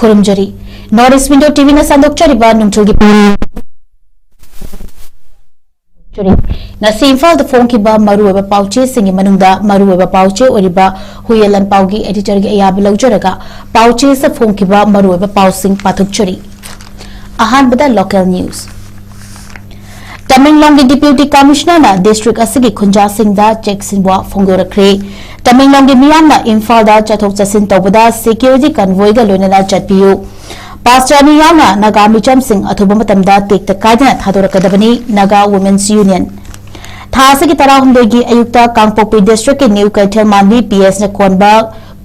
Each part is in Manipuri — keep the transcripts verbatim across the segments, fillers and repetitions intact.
ꯈꯨꯔꯨꯝꯖꯔꯤ꯫ North East Window ꯇꯤꯚꯤꯅ ꯁꯟꯗꯣꯛꯆꯔꯤꯕ ꯅꯨꯡꯊꯤꯜꯒꯤ ꯄꯥꯎ꯫ ꯉꯁꯤ ꯏꯝꯐꯥꯜꯗ ꯐꯣꯡꯈꯤꯕ ꯃꯔꯨꯑꯣꯏꯕ ꯄꯥꯎꯆꯦꯁꯤꯡꯒꯤ ꯃꯅꯨꯡꯗ ꯃꯔꯨꯑꯣꯏꯕ ꯄꯥꯎꯆꯦ ꯑꯣꯏꯔꯤꯕ ꯍꯨꯏꯌꯦꯟ ꯂꯥꯟꯄꯥꯎꯒꯤ editorꯒꯤ ꯑꯌꯥꯕ ꯂꯧꯖꯔꯒ ꯄꯥꯎꯆꯦꯁꯤꯗ ꯐꯣꯡꯈꯤꯕ ꯃꯔꯨꯑꯣꯏꯕ ꯄꯥꯎꯁꯤꯡ ꯄꯥꯊꯣꯛꯆꯔꯤ꯫ ꯑꯍꯥꯟꯕꯗ local news꯫ ꯇꯃꯦꯡꯂꯣꯡꯒꯤ Deputy Commissionerꯅ district ꯑꯁꯤꯒꯤ ꯈꯨꯟꯖꯥꯁꯤꯡꯗ ꯆꯦꯛꯁꯤꯟꯋꯥ ꯐꯣꯡꯗꯣꯔꯛꯈ꯭ꯔꯦ꯫ ꯇꯃꯦꯡꯂꯣꯡꯒꯤ ꯃꯤꯌꯥꯝꯅ ꯏꯝꯐꯥꯜꯗ ꯆꯠꯊꯣꯛ ꯆꯠꯁꯤꯟ ꯇꯧꯕꯗ security convoyꯒ ꯂꯣꯏꯅꯅ ꯆꯠꯄꯤꯌꯨ꯫ Pastor ꯑꯅꯤ ꯌꯥꯎꯅ ꯅꯥꯒꯥ ꯃꯤꯆꯝꯁꯤꯡ ꯑꯊꯨꯕ ꯃꯇꯝꯗ ꯇꯦꯛꯇ ꯀꯥꯏꯗꯅ ꯊꯥꯗꯣꯔꯛꯀꯗꯕꯅꯤ, Naga Women's Union꯫ ꯊꯥ ꯑꯁꯤꯒꯤ ꯇꯔꯥꯍꯨꯝꯗꯣꯏꯒꯤ ꯑꯌꯨꯛꯇ ꯀꯥꯡꯄꯣꯛꯄꯤ districtꯀꯤ ꯅ꯭ꯌꯨ ꯀꯩꯊꯦꯜ ꯃꯥꯟꯕꯤ PSꯅ ꯀꯣꯟꯕ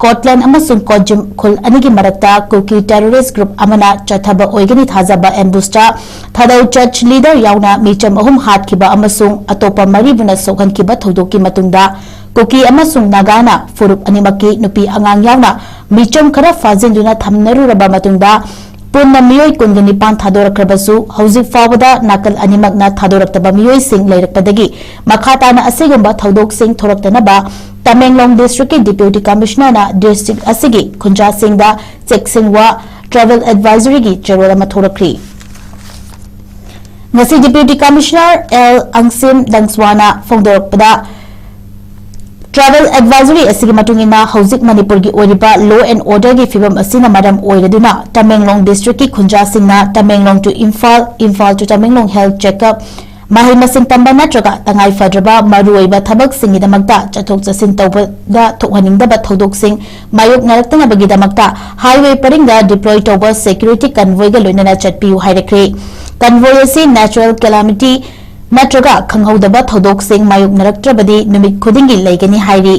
ꯀꯣꯠꯂꯦꯟ ꯑꯃꯁꯨꯡ ꯀꯣꯠꯖꯤꯝ ꯈꯨꯜ ꯑꯅꯤꯒꯤ ꯃꯔꯛꯇ ꯀꯨꯀꯤ terrorist group ꯑꯃꯅ ꯆꯠꯊꯕ ꯑꯣꯏꯒꯅꯤ ꯊꯥꯖꯕ ambushtꯇ ꯊꯥꯗꯧ church leader ꯌꯥꯎꯅ ꯃꯤꯆꯝ ꯑꯍꯨꯝ ꯍꯥꯠꯈꯤꯕ ꯑꯃꯁꯨꯡ ꯑꯇꯣꯞꯄ ꯃꯔꯤꯕꯨꯅ ꯁꯣꯛꯍꯟꯈꯤꯕ ꯊꯧꯗꯣꯛꯀꯤ ꯃꯇꯨꯡꯗ ꯀꯨꯀꯤ ꯑꯃꯁꯨꯡ ꯅꯥꯒꯥꯅ ꯐꯨꯔꯨꯞ ꯑꯅꯤꯃꯛꯀꯤ ꯅꯨꯄꯤ ꯑꯉꯥꯡ ꯌꯥꯎꯅ ꯃꯤꯆꯝ ꯈꯔ ꯐꯥꯖꯤꯟꯗꯨꯅ ꯊꯝꯅꯔꯨꯔꯕ ꯃꯇꯨꯡꯗ ꯄꯨꯟꯅ ꯃꯤꯑꯣꯏ ꯀꯨꯟꯒ ꯅꯤꯄꯥꯟ ꯊꯥꯗꯣꯔꯛꯈ꯭ꯔꯕꯁꯨ, ꯍꯧꯖꯤꯛ ꯐꯥꯎꯕꯗ ꯅꯥꯀꯜ ꯑꯅꯤꯃꯛꯅ ꯊꯥꯗꯣꯔꯛꯇꯕ ꯃꯤꯑꯣꯏꯁꯤꯡ ꯂꯩꯔꯛꯄꯗꯒꯤ ꯃꯈꯥ ꯇꯥꯅ ꯑꯁꯤꯒꯨꯝꯕ ꯊꯧꯗꯣꯛꯁꯤꯡ ꯊꯣꯔꯛꯇꯅꯕ ꯇꯃꯦꯡꯂꯣꯡ districtꯀꯤ Deputy Commissionerꯅ district ꯑꯁꯤꯒꯤ ꯈꯨꯟꯖꯥꯁꯤꯡꯗ ꯆꯦꯛꯁꯤꯟꯋꯥ travel advisoryꯒꯤ ꯆꯦꯔꯣꯜ ꯑꯃ ꯊꯣꯔꯛꯈ꯭ꯔꯤ꯫ ꯉꯁꯤ Deputy Commissioner ꯑꯦꯜ ꯑꯪꯁꯤꯝ ꯗꯪꯁ꯭ꯋꯥꯅ ꯐꯣꯡꯗꯣꯔꯛꯄꯗ, travel advisory ꯑꯁꯤꯒꯤ ꯃꯇꯨꯡ ꯏꯟꯅ ꯍꯧꯖꯤꯛ ꯃꯅꯤꯄꯨꯔꯒꯤ ꯑꯣꯏꯔꯤꯕ law and orderꯒꯤ ꯐꯤꯕꯝ ꯑꯁꯤꯅ ꯃꯔꯝ ꯑꯣꯏꯔꯗꯨꯅ Tamenglong districtꯀꯤ ꯈꯨꯟꯖꯥꯁꯤꯡꯅ Tamenglong to Imphal, Imphal to Tamenglong health checkup, ꯃꯍꯩ ꯃꯁꯤꯡ ꯇꯝꯕ ꯅꯠꯇ꯭ꯔꯒ ꯇꯉꯥꯏ ꯐꯗ꯭ꯔꯕ ꯃꯔꯨꯑꯣꯏꯕ ꯊꯕꯛꯁꯤꯡꯒꯤꯗꯃꯛꯇ ꯆꯠꯊꯣꯛ ꯆꯠꯁꯤꯟ ꯇꯧꯕꯗ ꯊꯣꯛꯍꯟꯅꯤꯡꯗꯕ ꯊꯧꯗꯣꯛꯁꯤꯡ ꯃꯥꯌꯣꯛꯅꯔꯛꯇꯅꯕꯒꯤꯗꯃꯛꯇ highway ꯄꯔꯤꯡꯗ deploy ꯇꯧꯕ security convoyꯒ ꯂꯣꯏꯅꯅ ꯆꯠꯄꯤꯌꯨ ꯍꯥꯏꯔꯛꯈ꯭ꯔꯦ꯫ Convoy ꯑꯁꯤ natural calamity ꯅꯠꯇ꯭ꯔꯒ ꯈꯪꯍꯧꯗꯕ ꯊꯧꯗꯣꯛꯁꯤꯡ ꯃꯥꯌꯣꯛꯅꯔꯛꯇ꯭ꯔꯕꯗꯤ ꯅꯨꯃꯤꯠ ꯈꯨꯗꯤꯡꯒꯤ ꯂꯩꯒꯅꯤ ꯍꯥꯏꯔꯤ꯫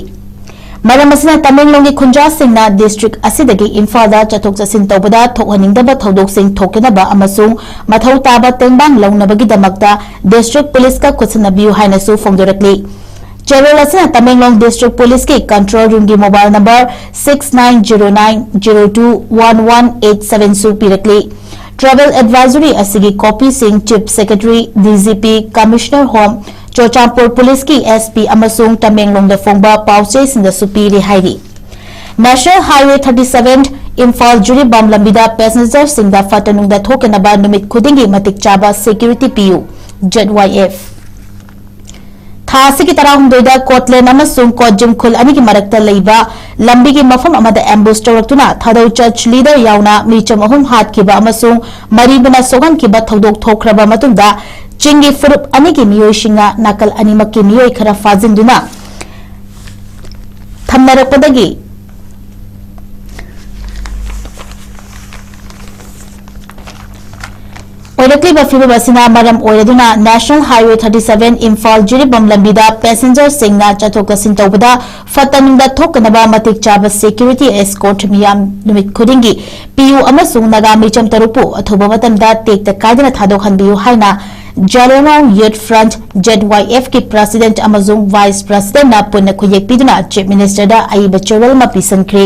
ꯃꯔꯝ ꯑꯁꯤꯅ ꯇꯃꯦꯡꯂꯣꯡꯒꯤ ꯈꯨꯟꯖꯥꯁꯤꯡꯅ district ꯑꯁꯤꯗꯒꯤ ꯏꯝꯐꯥꯜꯗ ꯆꯠꯊꯣꯛ ꯆꯠꯁꯤꯟ ꯇꯧꯕꯗ ꯊꯣꯛꯍꯟꯅꯤꯡꯗꯕ ꯊꯧꯗꯣꯛꯁꯤꯡ ꯊꯣꯛꯇꯅꯕ ꯑꯃꯁꯨꯡ ꯃꯊꯧ ꯇꯥꯕ ꯇꯦꯡꯕꯥꯡ ꯂꯧꯅꯕꯒꯤꯗꯃꯛꯇ district policeꯀ ꯈꯨꯠꯁꯝꯅꯕꯤꯌꯨ ꯍꯥꯏꯅꯁꯨ ꯐꯣꯡꯗꯣꯔꯛꯂꯤ꯫ ꯆꯦꯔꯣꯜ ꯑꯁꯤꯅ Tamenglong district policeꯀꯤ control roomꯒꯤ mobile number six nine zero nine zero two one one eight sevenꯁꯨ ꯄꯤꯔꯛꯂꯤ꯫ Travel advisory ꯑꯁꯤꯒꯤ copyꯁꯤꯡ Chief Secretary, DGP, Commissioner Home, Churachandpur policeꯀꯤ SP ꯑꯃꯁꯨꯡ ꯇꯃꯦꯡꯂꯣꯡꯗ ꯐꯣꯡꯕ ꯄꯥꯎꯆꯦꯁꯤꯡꯗꯁꯨ ꯄꯤꯔꯤ ꯍꯥꯏꯔꯤ꯫ National Highway thirty seven, Imphal Jiribam ꯂꯝꯕꯤꯗ ꯄꯦꯁꯦꯟꯖꯔꯁꯤꯡꯗ ꯐꯠꯇ ꯅꯨꯡꯗ ꯊꯣꯛꯇꯅꯕ ꯅꯨꯃꯤꯠ ꯈꯨꯗꯤꯡꯒꯤ ꯃꯇꯤꯛ ꯆꯥꯕ ꯁꯦꯀ꯭ꯌꯨꯔꯤꯇꯤ ꯄꯤꯌꯨ, ꯖꯦꯗ ꯋꯥꯏ ꯑꯦꯐ꯫ ꯊꯥ ꯑꯁꯤꯒꯤ ꯇꯔꯥꯍꯨꯝꯗꯣꯏꯗ ꯀꯣꯠꯂꯦꯟ ꯑꯃꯁꯨꯡ ꯀꯣꯠꯖꯤꯝ ꯈꯨꯜ ꯑꯅꯤꯒꯤ ꯃꯔꯛꯇ ꯂꯩꯕ ꯂꯝꯕꯤꯒꯤ ꯃꯐꯝ ꯑꯃꯗ ꯑꯦꯝꯕꯨꯁ ꯇꯧꯔꯛꯇꯨꯅ ꯊꯥꯗꯧ ꯆꯔꯆ ꯂꯤꯗꯔ ꯌꯥꯎꯅ ꯃꯤꯆꯝ ꯑꯍꯨꯝ ꯍꯥꯠꯈꯤꯕ ꯑꯃꯁꯨꯡ ꯃꯔꯤꯕꯅ ꯁꯣꯛꯍꯟꯈꯤꯕ ꯊꯧꯗꯣꯛ ꯊꯣꯛꯈ꯭ꯔꯕ ꯃꯇꯨꯡꯗ, ꯆꯤꯡꯒꯤ ꯐꯨꯔꯨꯞ ꯑꯅꯤꯒꯤ ꯃꯤꯑꯣꯏꯁꯤꯡꯅ ꯅꯥꯀꯜ ꯑꯅꯤꯃꯛꯀꯤ ꯃꯤꯑꯣꯏ ꯈꯔ ꯐꯥꯖꯤꯟꯗꯨꯅ ꯊꯝꯅꯔꯛꯄꯗꯒꯤ ꯑꯣꯏꯔꯛꯂꯤꯕ ꯐꯤꯚꯝ ꯑꯁꯤꯅ ꯃꯔꯝ ꯑꯣꯏꯔꯗꯨꯅ National Highway thirty seven Imphal Jiribam ꯂꯝꯕꯤꯗ ꯄꯦꯁꯦꯟꯖꯔꯁꯤꯡꯅ ꯆꯠꯊꯣꯛ ꯆꯠꯁꯤꯟ ꯇꯧꯕꯗ ꯐꯠꯇ ꯅꯨꯡꯗ ꯊꯣꯛꯇꯅꯕ ꯃꯇꯤꯛ ꯆꯥꯕ ꯁꯦꯀ꯭ꯌꯨꯔꯤꯇꯤ ꯑꯦꯁꯀꯣꯔꯠ ꯃꯤꯌꯥꯝ ꯅꯨꯃꯤꯠ ꯈꯨꯗꯤꯡꯒꯤ ꯄꯤꯌꯨ ꯑꯃꯁꯨꯡ ꯅꯥꯒꯥ ꯃꯤꯆꯝ ꯇꯔꯨꯛꯄꯨ ꯑꯊꯨꯕ ꯃꯇꯝꯗ ꯇꯦꯛꯇ ꯀꯥꯏꯗꯅ ꯊꯥꯗꯣꯛꯍꯟꯕꯤꯌꯨ ꯍꯥꯏꯅ ꯖꯥꯂꯤꯌꯥꯡꯔꯣꯡ ꯌꯨꯠ ꯐ꯭ꯔꯟꯠ, ꯖꯦꯗ ꯋꯥꯏ ꯑꯦꯐꯀꯤ ꯄ꯭ꯔꯁꯤꯗꯦꯟꯠ ꯑꯃꯁꯨꯡ ꯚꯥꯏꯁ ꯄ꯭ꯔꯁꯤꯗꯦꯟꯠꯅ ꯄꯨꯟꯅ ꯈꯨꯠꯌꯦꯛ ꯄꯤꯗꯨꯅ ꯆꯤꯐ ꯃꯤꯅꯤꯁꯇꯔꯗ ꯑꯏꯕ ꯆꯦꯔꯣꯜ ꯑꯃ ꯄꯤꯁꯤꯟꯈ꯭ꯔꯦ꯫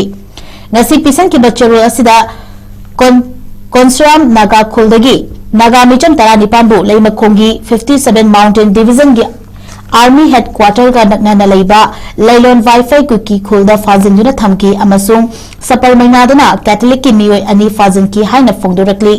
ꯉꯁꯤ ꯄꯤꯁꯤꯟꯈꯤꯕ ꯆꯦꯔꯣꯜ ꯑꯁꯤꯗ ꯀꯣꯟ-, ꯀꯣꯟꯁꯔꯥꯝ ꯅꯥꯒꯥ ꯈꯨꯜꯗꯒꯤ ꯅꯥꯒꯥ ꯃꯤꯆꯝ ꯇꯔꯥꯅꯤꯄꯥꯟꯕꯨ ꯂꯩꯃꯈꯣꯡꯒꯤ fifty seven Mountain Divisionꯒꯤ Army Headquarterꯒ ꯅꯛꯅꯅ ꯂꯩꯕ ꯂꯩꯂꯣꯟ ꯋꯥꯏꯐꯩ ꯀꯨꯀꯤ ꯈꯨꯜꯗ ꯐꯥꯖꯤꯟꯗꯨꯅ ꯊꯝꯈꯤ ꯑꯃꯁꯨꯡ ꯁꯄꯔꯃꯩꯅꯥꯗꯅ ꯀꯦꯊꯣꯂꯤꯛꯀꯤ ꯃꯤꯑꯣꯏ ꯑꯅꯤ ꯐꯥꯖꯤꯟꯈꯤ ꯍꯥꯏꯅ ꯐꯣꯡꯗꯣꯔꯛꯂꯤ꯫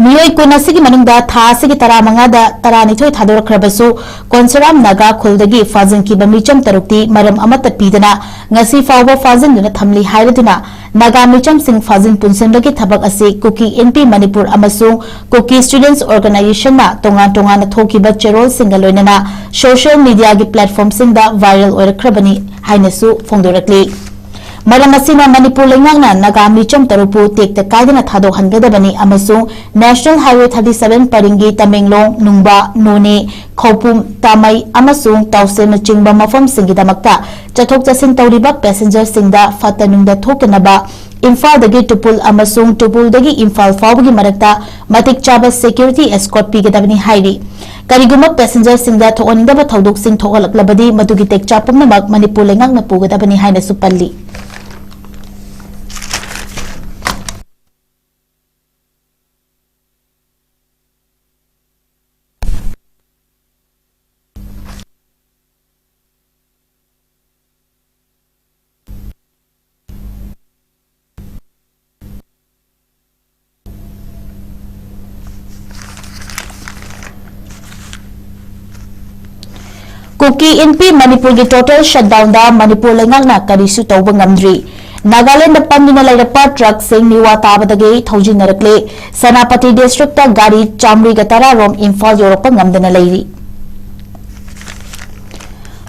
ꯃꯤꯑꯣꯏ ꯀꯨꯟ ꯑꯁꯤꯒꯤ ꯃꯅꯨꯡꯗ ꯊꯥ ꯑꯁꯤꯒꯤ ꯇꯔꯥꯃꯉꯥꯗ ꯇꯔꯥꯅꯤꯊꯣꯏ ꯊꯥꯗꯣꯔꯛꯈ꯭ꯔꯕꯁꯨ, ꯀꯣꯟꯁꯔꯥꯝ ꯅꯥꯒꯥ ꯈꯨꯜꯗꯒꯤ ꯐꯥꯖꯤꯟꯈꯤꯕ ꯃꯤꯆꯝ ꯇꯔꯨꯛꯇꯤ ꯃꯔꯝ ꯑꯃꯠꯇ ꯄꯤꯗꯅ ꯉꯁꯤ ꯐꯥꯎꯕ ꯐꯥꯖꯤꯟꯗꯨꯅ ꯊꯝꯂꯤ ꯍꯥꯏꯔꯗꯨꯅ, ꯅꯥꯒꯥ ꯃꯤꯆꯝꯁꯤꯡ ꯐꯥꯖꯤꯟ ꯄꯨꯟꯁꯤꯟꯕꯒꯤ ꯊꯕꯛ ꯑꯁꯤ ꯀꯨꯀꯤ ꯏꯟꯄꯤ ꯃꯅꯤꯄꯨꯔ ꯑꯃꯁꯨꯡ ꯀꯨꯀꯤ Students Organizationꯅ ꯇꯣꯉꯥꯟ ꯇꯣꯉꯥꯟꯅ ꯊꯣꯛꯈꯤꯕ ꯆꯦꯔꯣꯜꯁꯤꯡꯒ ꯂꯣꯏꯅꯅ social mediaꯒꯤ platformꯁꯤꯡꯗ viral ꯑꯣꯏꯔꯛꯈ꯭ꯔꯕꯅꯤ ꯍꯥꯏꯅꯁꯨ ꯐꯣꯡꯗꯣꯔꯛꯂꯤ꯫ ꯃꯔꯝ ꯑꯁꯤꯅ ꯃꯅꯤꯄꯨꯔ ꯂꯩꯉꯥꯛꯅ ꯅꯥꯒꯥ ꯃꯤꯆꯝ ꯇꯔꯨꯛꯄꯨ ꯇꯦꯛꯇ ꯀꯥꯏꯗꯅ ꯊꯥꯗꯣꯛꯍꯟꯒꯗꯕꯅꯤ ꯑꯃꯁꯨꯡ National Highway thirty seven ꯄꯔꯤꯡꯒꯤ Tamenglong, ꯅꯨꯡꯕꯥ, ꯅꯣꯅꯦ, ꯈꯧꯄꯨꯝ, ꯇꯥꯃꯩ ꯑꯃꯁꯨꯡ ꯇꯥꯎꯁꯦꯝꯅꯆꯤꯡꯕ ꯃꯐꯝꯁꯤꯡꯒꯤꯗꯃꯛꯇ ꯆꯠꯊꯣꯛ ꯆꯠꯁꯤꯟ ꯇꯧꯔꯤꯕ ꯄꯦꯁꯦꯟꯖꯔꯁꯤꯡꯗ ꯐꯠꯇ ꯅꯨꯡꯗ ꯊꯣꯛꯇꯅꯕ ꯏꯝꯐꯥꯜꯗꯒꯤ ꯇꯨꯄꯨꯜ ꯑꯃꯁꯨꯡ ꯇꯨꯄꯨꯜꯗꯒꯤ ꯏꯝꯐꯥꯜ ꯐꯥꯎꯕꯒꯤ ꯃꯔꯛꯇ ꯃꯇꯤꯛ ꯆꯥꯕ ꯁꯦꯀ꯭ꯌꯨꯔꯤꯇꯤ ꯑꯦꯁꯀꯣꯔꯠ ꯄꯤꯒꯗꯕꯅꯤ ꯍꯥꯏꯔꯤ꯫ ꯀꯔꯤꯒꯨꯝꯕ ꯄꯦꯁꯦꯟꯖꯔꯁꯤꯡꯗ ꯊꯣꯛꯍꯟꯅꯤꯡꯗꯕ ꯊꯧꯗꯣꯛꯁꯤꯡ ꯊꯣꯛꯍꯜꯂꯛꯂꯕꯗꯤ ꯃꯗꯨꯒꯤ ꯇꯦꯛꯆꯥꯛ ꯄꯨꯝꯅꯃꯛ ꯃꯅꯤꯄꯨꯔ ꯂꯩꯉꯥꯛꯅ ꯄꯨꯒꯗꯕꯅꯤ ꯍꯥꯏꯅꯁꯨ ꯄꯜꯂꯤ꯫ ꯀꯨꯀꯤ ꯏꯟꯄꯤ ꯃꯅꯤꯄꯨꯔꯒꯤ total shutdownꯗ ꯃꯅꯤꯄꯨꯔ ꯂꯩꯉꯥꯛꯅ ꯀꯔꯤꯁꯨ ꯇꯧꯕ ꯉꯝꯗ꯭ꯔꯤ꯫ ꯅꯥꯒꯥꯂꯦꯟꯗ ꯄꯟꯗꯨꯅ ꯂꯩꯔꯛꯄ truckꯁꯤꯡ ꯃꯤꯋꯥ ꯇꯥꯕꯗꯒꯤ ꯊꯧꯖꯤꯟꯅꯔꯛꯂꯦ꯫ ꯁꯦꯅꯥꯄꯇꯤ districtꯇ ꯒꯥꯔꯤ ꯆꯥꯃꯔꯤꯒ ꯇꯔꯥ ꯔꯣꯝ ꯏꯝꯐꯥꯜ ꯌꯧꯔꯛꯄ ꯉꯝꯗꯅ ꯂꯩꯔꯤ꯫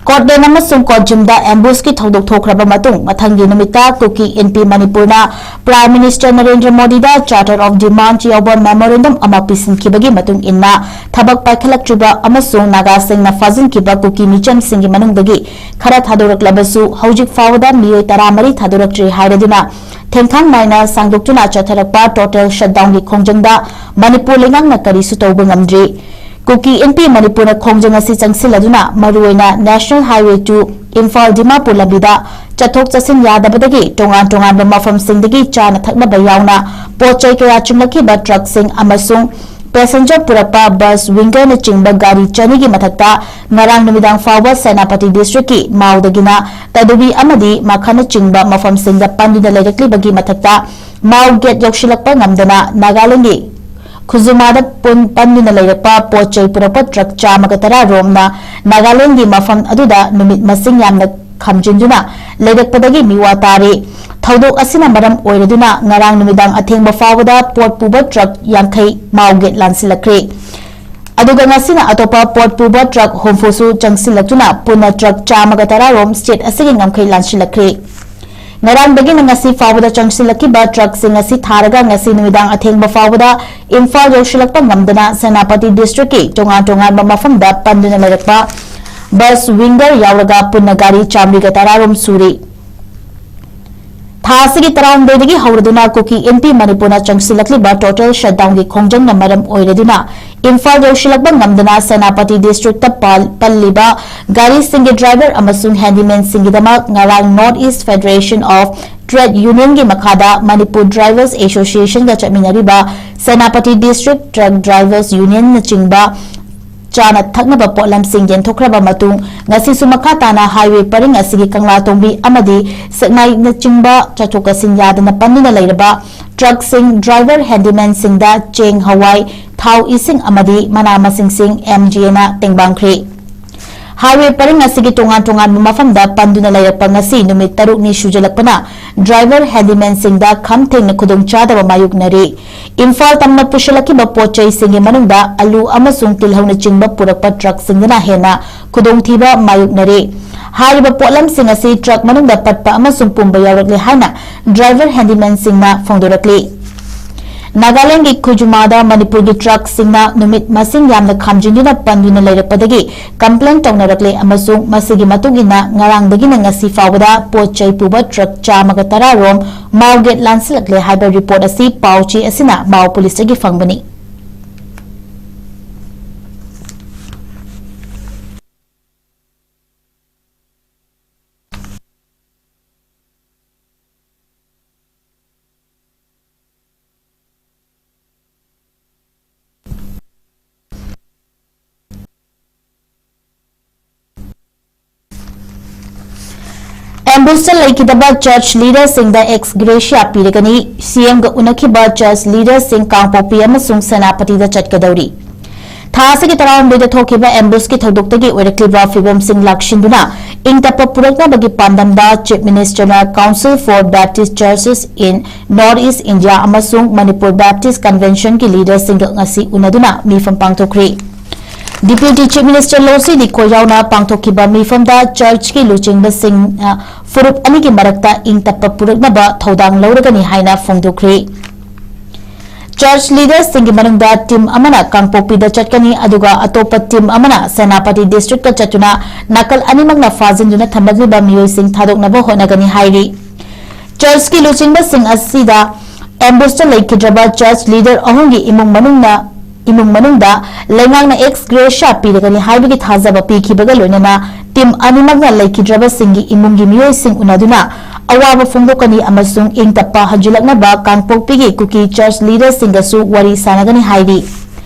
ꯀꯣꯠꯂꯦꯟ ꯑꯃꯁꯨꯡ ꯀꯣꯠꯖꯤꯝꯗ ambushꯀꯤ ꯊꯧꯗꯣꯛ ꯊꯣꯛꯈ꯭ꯔꯕ ꯃꯇꯨꯡ, ꯃꯊꯪꯒꯤ ꯅꯨꯃꯤꯠꯇ ꯀꯨꯀꯤ ꯏꯟꯄꯤ ꯃꯅꯤꯄꯨꯔꯅ Prime Minister Narendra ꯃꯣꯗꯤꯗ Charter of Demands ꯌꯥꯎꯕ memorandum ꯑꯃ ꯄꯤꯁꯤꯟꯈꯤꯕꯒꯤ ꯃꯇꯨꯡ ꯏꯟꯅ, ꯊꯕꯛ ꯄꯥꯏꯈꯠꯂꯛꯇ꯭ꯔꯤꯕ ꯑꯃꯁꯨꯡ ꯅꯥꯒꯥꯁꯤꯡꯅ ꯐꯥꯖꯤꯟꯈꯤꯕ ꯀꯨꯀꯤ ꯃꯤꯆꯝꯁꯤꯡꯒꯤ ꯃꯅꯨꯡꯗꯒꯤ ꯈꯔ ꯊꯥꯗꯣꯔꯛꯂꯕꯁꯨ, ꯍꯧꯖꯤꯛ ꯐꯥꯎꯕꯗ ꯃꯤꯑꯣꯏ ꯇꯔꯥꯃꯔꯤ ꯊꯥꯗꯣꯔꯛꯇ꯭ꯔꯤ ꯍꯥꯏꯔꯗꯨꯅ, ꯊꯦꯡꯊꯥꯡ ꯅꯥꯏꯅ ꯁꯥꯡꯗꯣꯛꯇꯨꯅ ꯆꯠꯊꯔꯛꯄ total shutdownꯒꯤ ꯈꯣꯡꯖꯪꯗ ꯃꯅꯤꯄꯨꯔ ꯂꯩꯉꯥꯛꯅ ꯀꯔꯤꯁꯨ ꯇꯧꯕ ꯉꯝꯗ꯭ꯔꯤ꯫ ꯀꯨꯀꯤ ꯏꯟꯄꯤ ꯃꯅꯤꯄꯨꯔꯅ ꯈꯣꯡꯖꯪ ꯑꯁꯤ ꯆꯪꯁꯤꯜꯂꯗꯨꯅ ꯃꯔꯨꯑꯣꯏꯅ National Highway two Imphal Dimapur ꯂꯝꯕꯤꯗ ꯆꯠꯊꯣꯛ ꯆꯠꯁꯤꯟ ꯌꯥꯗꯕꯗꯒꯤ ꯇꯣꯉꯥꯟ ꯇꯣꯉꯥꯟꯕ ꯃꯐꯝꯁꯤꯡꯗꯒꯤ ꯆꯥꯅ ꯊꯛꯅꯕ ꯌꯥꯎꯅ ꯄꯣꯠ ꯆꯩ ꯀꯌꯥ ꯆꯤꯡꯂꯛꯈꯤꯕ truckꯁꯤꯡ ꯑꯃꯁꯨꯡ passenger ꯄꯨꯔꯛꯄ bus wingerꯅꯆꯤꯡꯕ ꯒꯥꯔꯤ ꯆꯅꯤꯒꯤ ꯃꯊꯛꯇ ꯉꯔꯥꯡ ꯅꯨꯃꯤꯗꯥꯡ ꯐꯥꯎꯕ ꯁꯦꯅꯥꯄꯇꯤ districtꯀꯤ ꯃꯥꯎꯗꯒꯤꯅ ꯇꯗꯨꯕꯤ ꯑꯃꯗꯤ ꯃꯈꯥꯅꯆꯤꯡꯕ ꯃꯐꯝꯁꯤꯡꯗ ꯄꯟꯗꯨꯅ ꯂꯩꯔꯛꯂꯤꯕꯒꯤ ꯃꯊꯛꯇ ꯃꯥꯎ gate ꯌꯧꯁꯤꯜꯂꯛꯄ ꯉꯝꯗꯅ ꯅꯥꯒꯥꯂꯦꯟꯗꯒꯤ ꯈꯨꯖꯨꯃꯥꯗ ꯄꯨꯟ-, ꯄꯟꯗꯨꯅ ꯂꯩꯔꯛꯄ ꯄꯣꯠ ꯆꯩ ꯄꯨꯔꯛꯄ truck ꯆꯥꯃꯒ ꯇꯔꯥ ꯔꯣꯝꯅ ꯅꯥꯒꯥꯂꯦꯟꯒꯤ ꯃꯐꯝ ꯑꯗꯨꯗ ꯅꯨꯃꯤꯠ ꯃꯁꯤꯡ ꯌꯥꯝꯅ ꯈꯥꯝꯖꯤꯟꯗꯨꯅ ꯂꯩꯔꯛꯄꯗꯒꯤ ꯃꯤꯋꯥ ꯇꯥꯔꯤ꯫ ꯊꯧꯗꯣꯛ ꯑꯁꯤꯅ ꯃꯔꯝ ꯑꯣꯏꯔꯗꯨꯅ ꯉꯔꯥꯡ ꯅꯨꯃꯤꯗꯥꯡ ꯑꯊꯦꯡꯕ ꯐꯥꯎꯕꯗ ꯄꯣꯠ ꯄꯨꯕ truck ꯌꯥꯡꯈꯩ ꯃꯥꯎ gate ꯂꯥꯟꯁꯤꯜꯂꯛꯈ꯭ꯔꯦ꯫ ꯑꯗꯨꯒ ꯉꯁꯤꯅ ꯑꯇꯣꯞꯄ ꯄꯣꯠ ꯄꯨꯕ truck ꯍꯨꯝꯐꯨꯁꯨ ꯆꯪꯁꯤꯜꯂꯛꯇꯨꯅ ꯄꯨꯟꯅ truck ꯆꯥꯃꯒ ꯇꯔꯥ ꯔꯣꯝ state ꯑꯁꯤꯒꯤ ꯉꯝꯈꯩ ꯂꯥꯟꯁꯤꯜꯂꯛꯈ꯭ꯔꯦ꯫ ꯉꯔꯥꯡꯗꯒꯤꯅ ꯉꯁꯤ ꯐꯥꯎꯕꯗ ꯆꯪꯁꯤꯜꯂꯛꯈꯤꯕ truckꯁꯤꯡ ꯑꯁꯤ ꯊꯥꯔꯒ ꯉꯁꯤ ꯅꯨꯃꯤꯗꯥꯡ ꯑꯊꯦꯡꯕ ꯐꯥꯎꯕꯗ ꯏꯝꯐꯥꯜ ꯌꯧꯁꯤꯜꯂꯛꯄ ꯉꯝꯗꯅ ꯁꯦꯅꯥꯄꯇꯤ districtꯀꯤ ꯇꯣꯉꯥꯟ ꯇꯣꯉꯥꯟꯕ ꯃꯐꯝꯗ ꯄꯟꯗꯨꯅ ꯂꯩꯔꯛꯄ bus winger ꯌꯥꯎꯔꯒ ꯄꯨꯟꯅ ꯒꯥꯔꯤ ꯆꯥꯃꯔꯤꯒ ꯇꯔꯥ ꯔꯣꯝ ꯁꯨꯔꯤ꯫ ꯊꯥ ꯑꯁꯤꯒꯤ ꯇꯔꯥꯍꯨꯝꯗꯣꯏꯗꯒꯤ ꯍꯧꯔꯗꯨꯅ ꯀꯨꯀꯤ ꯏꯟꯄꯤ ꯃꯅꯤꯄꯨꯔꯅ ꯆꯪꯁꯤꯜꯂꯛꯂꯤꯕ total shutdownꯒꯤ ꯈꯣꯡꯖꯪꯅ ꯃꯔꯝ ꯑꯣꯏꯔꯗꯨꯅ ꯏꯝꯐꯥꯜ ꯌꯧꯁꯤꯜꯂꯛꯄ ꯉꯝꯗꯅ ꯁꯦꯅꯥꯄꯇꯤ districtꯇ ꯄꯥꯜ-, ꯄꯜꯂꯤꯕ ꯒꯥꯔꯤꯁꯤꯡꯒꯤ driver ꯑꯃꯁꯨꯡ handymanꯁꯤꯡꯒꯤꯗꯃꯛ ꯉꯔꯥꯡ North East Federation of Trade Unionꯒꯤ ꯃꯈꯥꯗ Manipur Drivers Associationꯒ ꯆꯠꯃꯤꯟꯅꯔꯤꯕ Senapati district truck drivers unionꯅꯆꯤꯡꯕ ꯆꯥꯅ ꯊꯛꯅꯕ ꯄꯣꯠꯂꯝꯁꯤꯡ ꯌꯦꯟꯊꯣꯛꯈ꯭ꯔꯕ ꯃꯇꯨꯡ, ꯉꯁꯤꯁꯨ ꯃꯈꯥ ꯇꯥꯅ highway ꯄꯔꯤꯡ ꯑꯁꯤꯒꯤ ꯀꯪꯂꯥꯇꯣꯡꯕꯤ ꯑꯃꯗꯤ ꯁꯦꯛꯃꯥꯏꯅꯆꯤꯡꯕ ꯆꯠꯊꯣꯛ ꯆꯠꯁꯤꯟ ꯌꯥꯗꯅ ꯄꯟꯗꯨꯅ ꯂꯩꯔꯕ truckꯁꯤꯡ, driver, handymanꯁꯤꯡꯗ ꯆꯦꯡ, ꯍꯋꯥꯏ, ꯊꯥꯎ, ꯏꯁꯤꯡ ꯑꯃꯗꯤ ꯃꯅꯥ ꯃꯁꯤꯡꯁꯤꯡ MGAꯅ ꯇꯦꯡꯕꯥꯡꯈ꯭ꯔꯦ꯫ Highway ꯄꯔꯤꯡ ꯑꯁꯤꯒꯤ ꯇꯣꯉꯥꯟ ꯇꯣꯉꯥꯟꯕ ꯃꯐꯝꯗ ꯄꯟꯗꯨꯅ ꯂꯩꯔꯛꯄ ꯉꯁꯤ ꯅꯨꯃꯤꯠ ꯇꯔꯨꯛꯅꯤ ꯁꯨꯖꯜꯂꯛꯄꯅ driver handyman ꯁꯤꯡꯗ ꯈꯝ ꯊꯦꯡꯅ ꯈꯨꯗꯣꯡꯆꯥꯗꯕ ꯃꯥꯌꯣꯛꯅꯔꯤ꯫ ꯏꯝꯐꯥꯜ ꯇꯝꯅ ꯄꯨꯁꯤꯜꯂꯛꯈꯤꯕ ꯄꯣꯠ ꯆꯩꯁꯤꯡꯒꯤ ꯃꯅꯨꯡꯗ ꯑꯂꯨ ꯑꯃꯁꯨꯡ ꯇꯤꯜꯍꯧꯅꯆꯤꯡꯕ ꯄꯨꯔꯛꯄ truck ꯁꯤꯡꯗꯨꯅ ꯍꯦꯟꯅ ꯈꯨꯗꯣꯡꯊꯤꯕ ꯃꯥꯌꯣꯛꯅꯔꯤ꯫ ꯍꯥꯏꯔꯤꯕ ꯄꯣꯠꯂꯝꯁꯤꯡ ꯑꯁꯤ truck ꯃꯅꯨꯡꯗ ꯄꯠꯄ ꯑꯃꯁꯨꯡ ꯄꯨꯝꯕ ꯌꯥꯎꯔꯛꯂꯦ ꯍꯥꯏꯅ driver handyman ꯁꯤꯡꯅ ꯐꯣꯡꯗꯣꯔꯛꯂꯤ꯫ ꯅꯥꯒꯥꯂꯦꯟꯒꯤ ꯈꯨꯖꯨꯃꯥꯗ ꯃꯅꯤꯄꯨꯔꯒꯤ truck ꯁꯤꯡꯅ ꯅꯨꯃꯤꯠ ꯃꯁꯤꯡ ꯌꯥꯝꯅ ꯈꯥꯝꯖꯤꯟꯗꯨꯅ ꯄꯟꯗꯨꯅ ꯂꯩꯔꯛꯄꯗꯒꯤ complain ꯇꯧꯅꯔꯛꯂꯦ ꯑꯃꯁꯨꯡ ꯃꯁꯤꯒꯤ ꯃꯇꯨꯡ ꯏꯟꯅ ꯉꯔꯥꯡꯗꯒꯤꯅ ꯉꯁꯤ ꯐꯥꯎꯕꯗ ꯄꯣꯠ ꯆꯩ ꯄꯨꯕ truck ꯆꯥꯝꯃꯒ ꯇꯔꯥ ꯔꯣꯝ ꯃꯥꯎ gate ꯂꯥꯟꯁꯤꯜꯂꯛꯂꯦ ꯍꯥꯏꯕ report ꯑꯁꯤ ꯄꯥꯎ ꯆꯦ ꯑꯁꯤꯅ ꯃꯥꯎ police ꯇꯒꯤ ꯐꯪꯕꯅꯤ꯫ Ambush ꯇ ꯂꯩꯈꯤꯗꯕ church leader ꯁꯤꯡꯗ ex gratia ꯄꯤꯔꯒꯅꯤ꯫ C M ꯒ ꯎꯅꯈꯤꯕ church leader ꯁꯤꯡ ꯀꯥꯡꯄꯣꯛꯄꯤ ꯑꯃꯁꯨꯡ ꯁꯦꯅꯥꯄꯇꯤꯗ ꯆꯠꯀꯗꯧꯔꯤ꯫ ꯊꯥ ꯑꯁꯤꯒꯤ ꯇꯔꯥꯍꯨꯝꯗꯣꯏꯗ ꯊꯣꯛꯈꯤꯕ ambush ꯀꯤ ꯊꯧꯗꯣꯛꯇꯒꯤ ꯑꯣꯏꯔꯛꯂꯤꯕ ꯐꯤꯕꯝꯁꯤꯡ ꯂꯥꯛꯁꯤꯟꯗꯨꯅ ꯏꯪ ꯇꯞꯄ ꯄꯨꯔꯛꯅꯕꯒꯤ ꯄꯥꯟꯗꯝꯗ Chief Minister ꯅ Council for Baptist Churches in North East India ꯑꯃꯁꯨꯡ ꯃꯅꯤꯄꯨꯔ Baptist Convention ꯒꯤ leader ꯁꯤꯡꯒ ꯉꯁꯤ ꯎꯅꯗꯨꯅ ꯃꯤꯐꯝ ꯄꯥꯡꯊꯣꯛꯈ꯭ꯔꯤ꯫ Deputy Chief Minister ꯂꯣꯁꯤ ꯗꯤ ꯈꯣꯏꯔꯥꯎꯅ ꯄꯥꯡꯊꯣꯛꯈꯤꯕ ꯃꯤꯐꯝꯗ church ꯀꯤ ꯂꯨꯆꯤꯡꯕꯁꯤꯡꯅ ꯐꯨꯔꯨꯞ ꯑꯅꯤꯒꯤ ꯃꯔꯛꯇ ꯏꯪ ꯇꯞꯄ ꯄꯨꯔꯛꯅꯕ ꯊꯧꯗꯥꯡ ꯂꯧꯔꯒꯅꯤ ꯍꯥꯏꯅ ꯐꯣꯡꯗꯣꯛꯈ꯭ꯔꯤ꯫ Church leader ꯁꯤꯡꯒꯤ ꯃꯅꯨꯡꯗ team ꯑꯃꯅ ꯀꯥꯡꯄꯣꯛꯄꯤꯗ ꯆꯠꯀꯅꯤ, ꯑꯗꯨꯒ ꯑꯇꯣꯞꯄ team ꯑꯃꯅ ꯁꯦꯅꯥꯄꯇꯤ district ꯇ ꯆꯠꯇꯨꯅ ꯅꯥꯀꯜ ꯑꯅꯤꯃꯛꯅ ꯐꯥꯖꯤꯟꯗꯨꯅ ꯊꯝꯂꯛꯂꯤꯕ ꯃꯤꯑꯣꯏꯁꯤꯡ ꯊꯥꯗꯣꯛꯅꯕ ꯍꯣꯠꯅꯒꯅꯤ ꯍꯥꯏꯔꯤ꯫ Church ꯀꯤ ꯂꯨꯆꯤꯡꯕꯁꯤꯡ ꯑꯁꯤꯗ ambush ꯇ ꯂꯩꯈꯤꯗ꯭ꯔꯕ church leader ꯑꯍꯨꯝꯒꯤ ꯏꯃꯨꯡ ꯃꯅꯨꯡꯅ, ꯏꯃꯨꯡ ꯃꯅꯨꯡꯗ ꯂꯩꯉꯥꯛꯅ ex gratia ꯄꯤꯔꯒꯅꯤ ꯍꯥꯏꯕꯒꯤ ꯊꯥꯖꯕ ꯄꯤꯈꯤꯕꯒ ꯂꯣꯏꯅꯅ team ꯑꯅꯤꯃꯛꯅ ꯂꯩꯈꯤꯗ꯭ꯔꯕꯁꯤꯡꯒꯤ ꯏꯃꯨꯡꯒꯤ ꯃꯤꯑꯣꯏꯁꯤꯡ ꯎꯅꯗꯨꯅ ꯑꯋꯥꯕ ꯐꯣꯡꯗꯣꯛꯀꯅꯤ ꯑꯃꯁꯨꯡ ꯏꯪ ꯇꯞꯄ ꯍꯟꯖꯤꯜꯂꯛꯅꯕ ꯀꯥꯡꯄꯣꯛꯄꯤꯒꯤ ꯀꯨꯀꯤ church leader ꯁꯤꯡꯒꯁꯨ ꯋꯥꯔꯤ ꯁꯥꯟꯅꯒꯅꯤ ꯍꯥꯏꯔꯤ꯫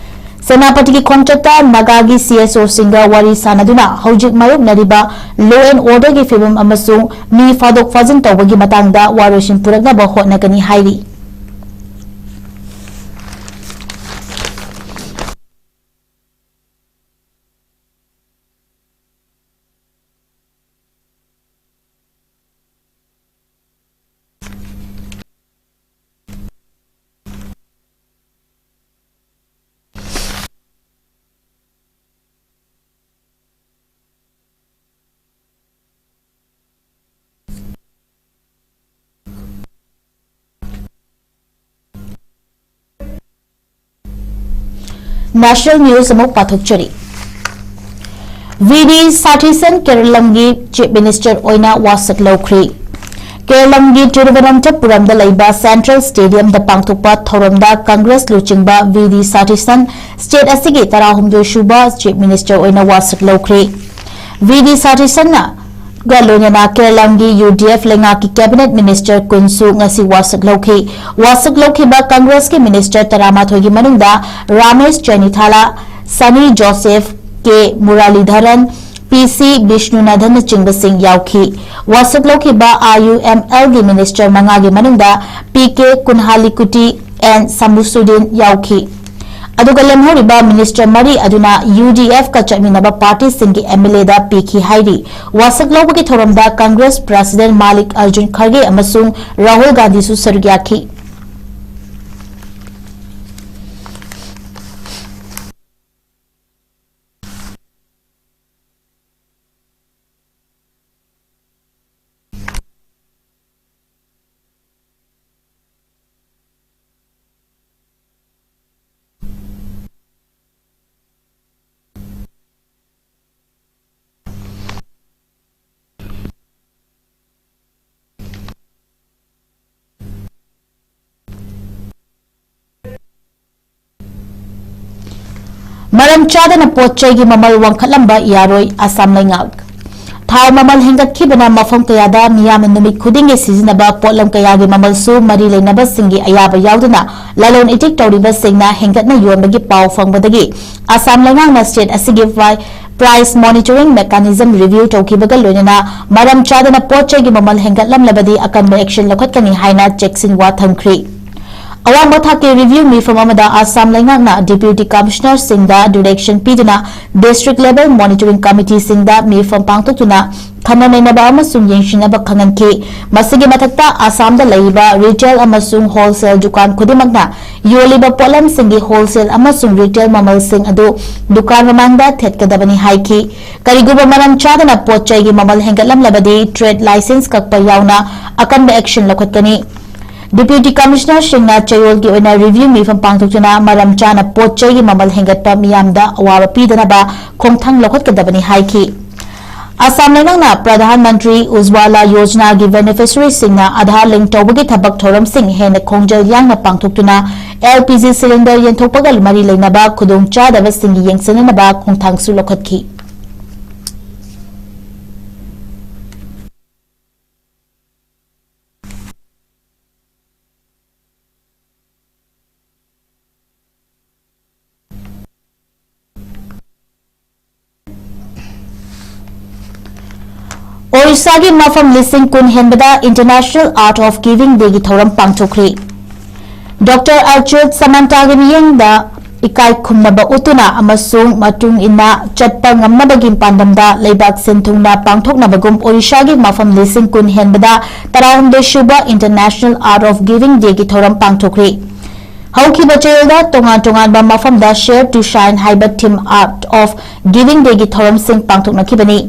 ꯁꯦꯅꯥꯄꯇꯤꯒꯤ ꯈꯣꯡꯆꯠꯇ ꯅꯥꯒꯥꯒꯤ C S O ꯁꯤꯡꯒ ꯋꯥꯔꯤ ꯁꯥꯟꯅꯗꯨꯅ ꯍꯧꯖꯤꯛ ꯃꯥꯌꯣꯛꯅꯔꯤꯕ law and order ꯒꯤ ꯐꯤꯕꯝ ꯑꯃꯁꯨꯡ ꯃꯤ ꯐꯥꯗꯣꯛ ꯐꯥꯖꯤꯟ ꯇꯧꯕꯒꯤ ꯃꯇꯥꯡꯗ ꯋꯥꯔꯣꯏꯁꯤꯟ ꯄꯨꯔꯛꯅꯕ ꯍꯣꯠꯅꯒꯅꯤ ꯍꯥꯏꯔꯤ꯫ National news ꯑꯃꯨꯛ ꯄꯥꯊꯣꯛꯆꯔꯤ꯫ ꯚꯤ ꯗꯤ ꯁꯥꯊꯤꯁꯟ ꯀꯦꯔꯂꯝꯒꯤ Chief Minister ꯑꯣꯏꯅ ꯋꯥꯁꯛ ꯂꯧꯈ꯭ꯔꯤ꯫ ꯀꯦꯔꯂꯝꯒꯤ ꯇꯤꯔꯨꯚꯅꯟꯊꯄꯨꯔꯝꯗ ꯂꯩꯕ Central Stadiumꯗ ꯄꯥꯡꯊꯣꯛꯄ ꯊꯧꯔꯝꯗ Congress ꯂꯨꯆꯤꯡꯕ ꯚꯤ ꯗꯤ ꯁꯥꯊꯤꯁꯟ state ꯑꯁꯤꯒꯤ ꯇꯔꯥꯍꯨꯝꯗꯣꯏ ꯁꯨꯕ Chief Minister ꯑꯣꯏꯅ ꯋꯥꯁꯛ ꯂꯧꯈ꯭ꯔꯤ꯫ ꯚꯤ ꯗꯤ ꯁꯥꯊꯤꯁꯟꯅ ꯒ ꯂꯣꯏꯅꯅ ꯀꯦꯔꯂꯝꯒꯤ ꯌꯨ ꯗꯤ ꯑꯦꯐ ꯂꯩꯉꯥꯛꯀꯤ cabinet minister ꯀꯨꯟꯁꯨ ꯉꯁꯤ ꯋꯥꯁꯛ ꯂꯧꯈꯤ꯫ ꯋꯥꯁꯛ ꯂꯧꯈꯤꯕ Congressꯀꯤ minister ꯇꯔꯥꯃꯥꯊꯣꯏꯒꯤ ꯃꯅꯨꯡꯗ ꯔꯥꯃꯦꯁ ꯆꯦꯅꯤꯊꯥꯂꯥ, ꯁꯅꯤ ꯖꯣꯁꯦꯐ, ꯀꯦ ꯃꯨꯔꯥꯂꯤꯙꯔꯟ, ꯄꯤ ꯁꯤ ꯕꯤꯁꯅꯨꯅꯥꯊꯟꯅꯆꯤꯡꯕꯁꯤꯡ ꯌꯥꯎꯈꯤ꯫ ꯋꯥꯁꯛ ꯂꯧꯈꯤꯕ ꯑꯥꯏ ꯌꯨ ꯑꯦꯝ ꯑꯦꯜꯒꯤ minister ꯃꯉꯥꯒꯤ ꯃꯅꯨꯡꯗ ꯄꯤ ꯀꯦ ꯀꯨꯟꯍꯥꯂꯤꯀꯨꯇꯤ ꯑꯦꯟ ꯁꯃꯨꯁꯨꯗꯤꯟ ꯌꯥꯎꯈꯤ꯫ ꯑꯗꯨꯒ ꯂꯦꯝꯍꯧꯔꯤꯕ minister ꯃꯔꯤ ꯑꯗꯨꯅ ꯌꯨ ꯗꯤ ꯑꯦꯐꯀ ꯆꯠꯃꯤꯟꯅꯕ partyꯁꯤꯡꯒꯤ ꯑꯦꯝ ꯑꯦꯜ ꯑꯦꯗ ꯄꯤꯈꯤ ꯍꯥꯏꯔꯤ꯫ ꯋꯥꯁꯛ ꯂꯧꯕꯒꯤ ꯊꯧꯔꯝꯗ Congress President ꯃꯥꯂꯤꯛ ꯑꯔꯖꯨꯟ ꯈꯔꯒꯦ ꯑꯃꯁꯨꯡ ꯔꯥꯍꯨꯜ ꯒꯥꯟꯙꯤꯁꯨ ꯁꯔꯨꯛ ꯌꯥꯈꯤ꯫ ꯃꯔꯝ ꯆꯥꯗꯅ ꯄꯣꯠ ꯆꯩꯒꯤ ꯃꯃꯜ ꯋꯥꯡꯈꯠꯂꯝꯕ ꯌꯥꯔꯣꯏ, ꯑꯁꯥꯝ ꯂꯩꯉꯥꯛ꯫ ꯊꯥꯎ ꯃꯃꯜ ꯍꯦꯟꯒꯠꯈꯤꯕꯅ ꯃꯐꯝ ꯀꯌꯥꯗ ꯃꯤꯌꯥꯝꯅ ꯅꯨꯃꯤꯠ ꯈꯨꯗꯤꯡꯒꯤ ꯁꯤꯖꯤꯟꯅꯕ ꯄꯣꯠꯂꯝ ꯀꯌꯥꯒꯤ ꯃꯃꯜꯁꯨ ꯃꯔꯤ ꯂꯩꯅꯕꯁꯤꯡꯒꯤ ꯑꯌꯥꯕ ꯌꯥꯎꯗꯅ ꯂꯂꯣꯟ ꯏꯇꯤꯛ ꯇꯧꯔꯤꯕꯁꯤꯡꯅ ꯍꯦꯟꯒꯠꯅ ꯌꯣꯟꯕꯒꯤ ꯄꯥꯎ ꯐꯪꯕꯗꯒꯤ ꯑꯁꯥꯝ ꯂꯩꯉꯥꯛꯅ state ꯑꯁꯤꯒꯤ ꯄ꯭ꯔꯥꯏ-, price monitoring mechanism review ꯇꯧꯈꯤꯕꯒ ꯂꯣꯏꯅꯅ ꯃꯔꯝ ꯆꯥꯗꯅ ꯄꯣꯠ ꯆꯩꯒꯤ ꯃꯃꯜ ꯍꯦꯟꯒꯠꯂꯝꯂꯕꯗꯤ ꯑꯀꯟꯕ action ꯂꯧꯈꯠꯀꯅꯤ ꯍꯥꯏꯅ ꯆꯦꯛꯁꯤꯟꯋꯥ ꯊꯝꯈ꯭ꯔꯤ꯫ ꯑꯋꯥꯡꯕ ꯊꯥꯛꯀꯤ review ꯃꯤꯐꯝ ꯑꯃꯗ ꯑꯁꯥꯝ ꯂꯩꯉꯥꯛꯅ Deputy Commissionerꯁꯤꯡꯗ direction ꯄꯤꯗꯨꯅ district level monitoring committeeꯁꯤꯡꯗ ꯃꯤꯐꯝ ꯄꯥꯡꯊꯣꯛꯇꯨꯅ ꯈꯟꯅ ꯅꯩꯅꯕ ꯑꯃꯁꯨꯡ ꯌꯦꯡꯁꯤꯟꯅꯕ ꯈꯪꯍꯟꯈꯤ꯫ ꯃꯁꯤꯒꯤ ꯃꯊꯛꯇ ꯑꯁꯥꯝꯗ ꯂꯩꯔꯤꯕ retail ꯑꯃꯁꯨꯡ wholesale ꯗꯨꯀꯥꯟ ꯈꯨꯗꯤꯡꯃꯛꯅ ꯌꯣꯜꯂꯤꯕ ꯄꯣꯠꯂꯝꯁꯤꯡꯒꯤ wholesale ꯑꯃꯁꯨꯡ retail ꯃꯃꯜꯁꯤꯡ ꯑꯗꯨ ꯗꯨꯀꯥꯟ ꯃꯃꯥꯡꯗ ꯊꯦꯠꯀꯗꯕꯅꯤ ꯍꯥꯏꯈꯤ꯫ ꯀꯔꯤꯒꯨꯝꯕ ꯃꯔꯝ ꯆꯥꯗꯅ ꯄꯣꯠ ꯆꯩꯒꯤ ꯃꯃꯜ ꯍꯦꯟꯒꯠꯂꯝꯂꯕꯗꯤ trade licence ꯀꯛꯄ ꯌꯥꯎꯅ ꯑꯀꯟꯕ action ꯂꯧꯈꯠꯀꯅꯤ꯫ Deputy Commissionerꯁꯤꯡꯅ ꯆꯌꯣꯜꯒꯤ ꯑꯣꯏꯅ review ꯃꯤꯐꯝ ꯄꯥꯡꯊꯣꯛꯇꯨꯅ ꯃꯔꯝ ꯆꯥꯅ ꯄꯣꯠ ꯆꯩꯒꯤ ꯃꯃꯜ ꯍꯦꯟꯒꯠꯄ ꯃꯤꯌꯥꯝꯗ ꯑꯋꯥꯕ ꯄꯤꯗꯅꯕ ꯈꯣꯡꯊꯥꯡ ꯂꯧꯈꯠꯀꯗꯕꯅꯤ ꯍꯥꯏꯈꯤ꯫ ꯑꯁꯥꯝ ꯂꯩꯉꯥꯛꯅ ꯄ꯭ꯔꯙꯥꯟ ꯃꯟꯇ꯭ꯔꯤ ꯎꯖ꯭ꯋꯥꯂꯥ ꯌꯣꯖꯅꯥꯒꯤ beneficiaryꯁꯤꯡꯅ ꯑꯥꯙꯥꯔ link ꯇꯧꯕꯒꯤ ꯊꯕꯛ ꯊꯧꯔꯝꯁꯤꯡ ꯍꯦꯟꯅ ꯈꯣꯡꯖꯦꯜ ꯌꯥꯡꯅ ꯄꯥꯡꯊꯣꯛꯇꯨꯅ L P G cylinder ꯌꯦꯟꯊꯣꯛꯄꯒ ꯃꯔꯤ ꯂꯩꯅꯕ ꯈꯨꯗꯣꯡꯆꯥꯗꯕꯁꯤꯡꯒꯤ ꯌꯦꯡꯁꯤꯟꯅꯅꯕ ꯈꯣꯡꯊꯥꯡꯁꯨ ꯂꯧꯈꯠꯈꯤ꯫ ꯑꯣꯔꯤꯁꯥꯒꯤ ꯃꯐꯝ ꯂꯤꯁꯤꯡ ꯀꯨꯟ ꯍꯦꯟꯕꯗ International Art of Giving Dayꯒꯤ ꯊꯧꯔꯝ ꯄꯥꯡꯊꯣꯛꯈ꯭ꯔꯤ꯫ Doctor Achyut Samantꯥꯒꯤ ꯃꯤꯠꯌꯦꯡꯗ ꯏꯀꯥꯏ ꯈꯨꯝꯅꯕ ꯎꯠꯇꯨꯅ ꯑꯃꯁꯨꯡ ꯃꯇꯨꯡ ꯏꯟꯅ ꯆꯠꯄ ꯉꯝꯅꯕꯒꯤ ꯄꯥꯟꯗꯝꯗ ꯂꯩꯕꯥꯛ ꯁꯤꯟ ꯊꯨꯡꯅ ꯄꯥꯡꯊꯣꯛꯅꯕꯒꯨꯝ ꯑꯣꯔꯤꯁꯥꯒꯤ ꯃꯐꯝ ꯂꯤꯁꯤꯡ ꯀꯨꯟ ꯍꯦꯟꯕꯗ ꯇꯔꯥꯍꯨꯝꯗꯣꯏ ꯁꯨꯕ International Art of Giving Dayꯒꯤ ꯊꯧꯔꯝ ꯄꯥꯡꯊꯣꯛꯈ꯭ꯔꯤ꯫ ꯍꯧꯈꯤꯕ ꯆꯌꯣꯜꯗ ꯇꯣꯉꯥꯟ ꯇꯣꯉꯥꯟꯕ ꯃꯐꯝꯗ Share to Shine ꯍꯥꯏꯕ theme Art of Giving Dayꯒꯤ ꯊꯧꯔꯝꯁꯤꯡ ꯄꯥꯡꯊꯣꯛꯅꯈꯤꯕꯅꯤ꯫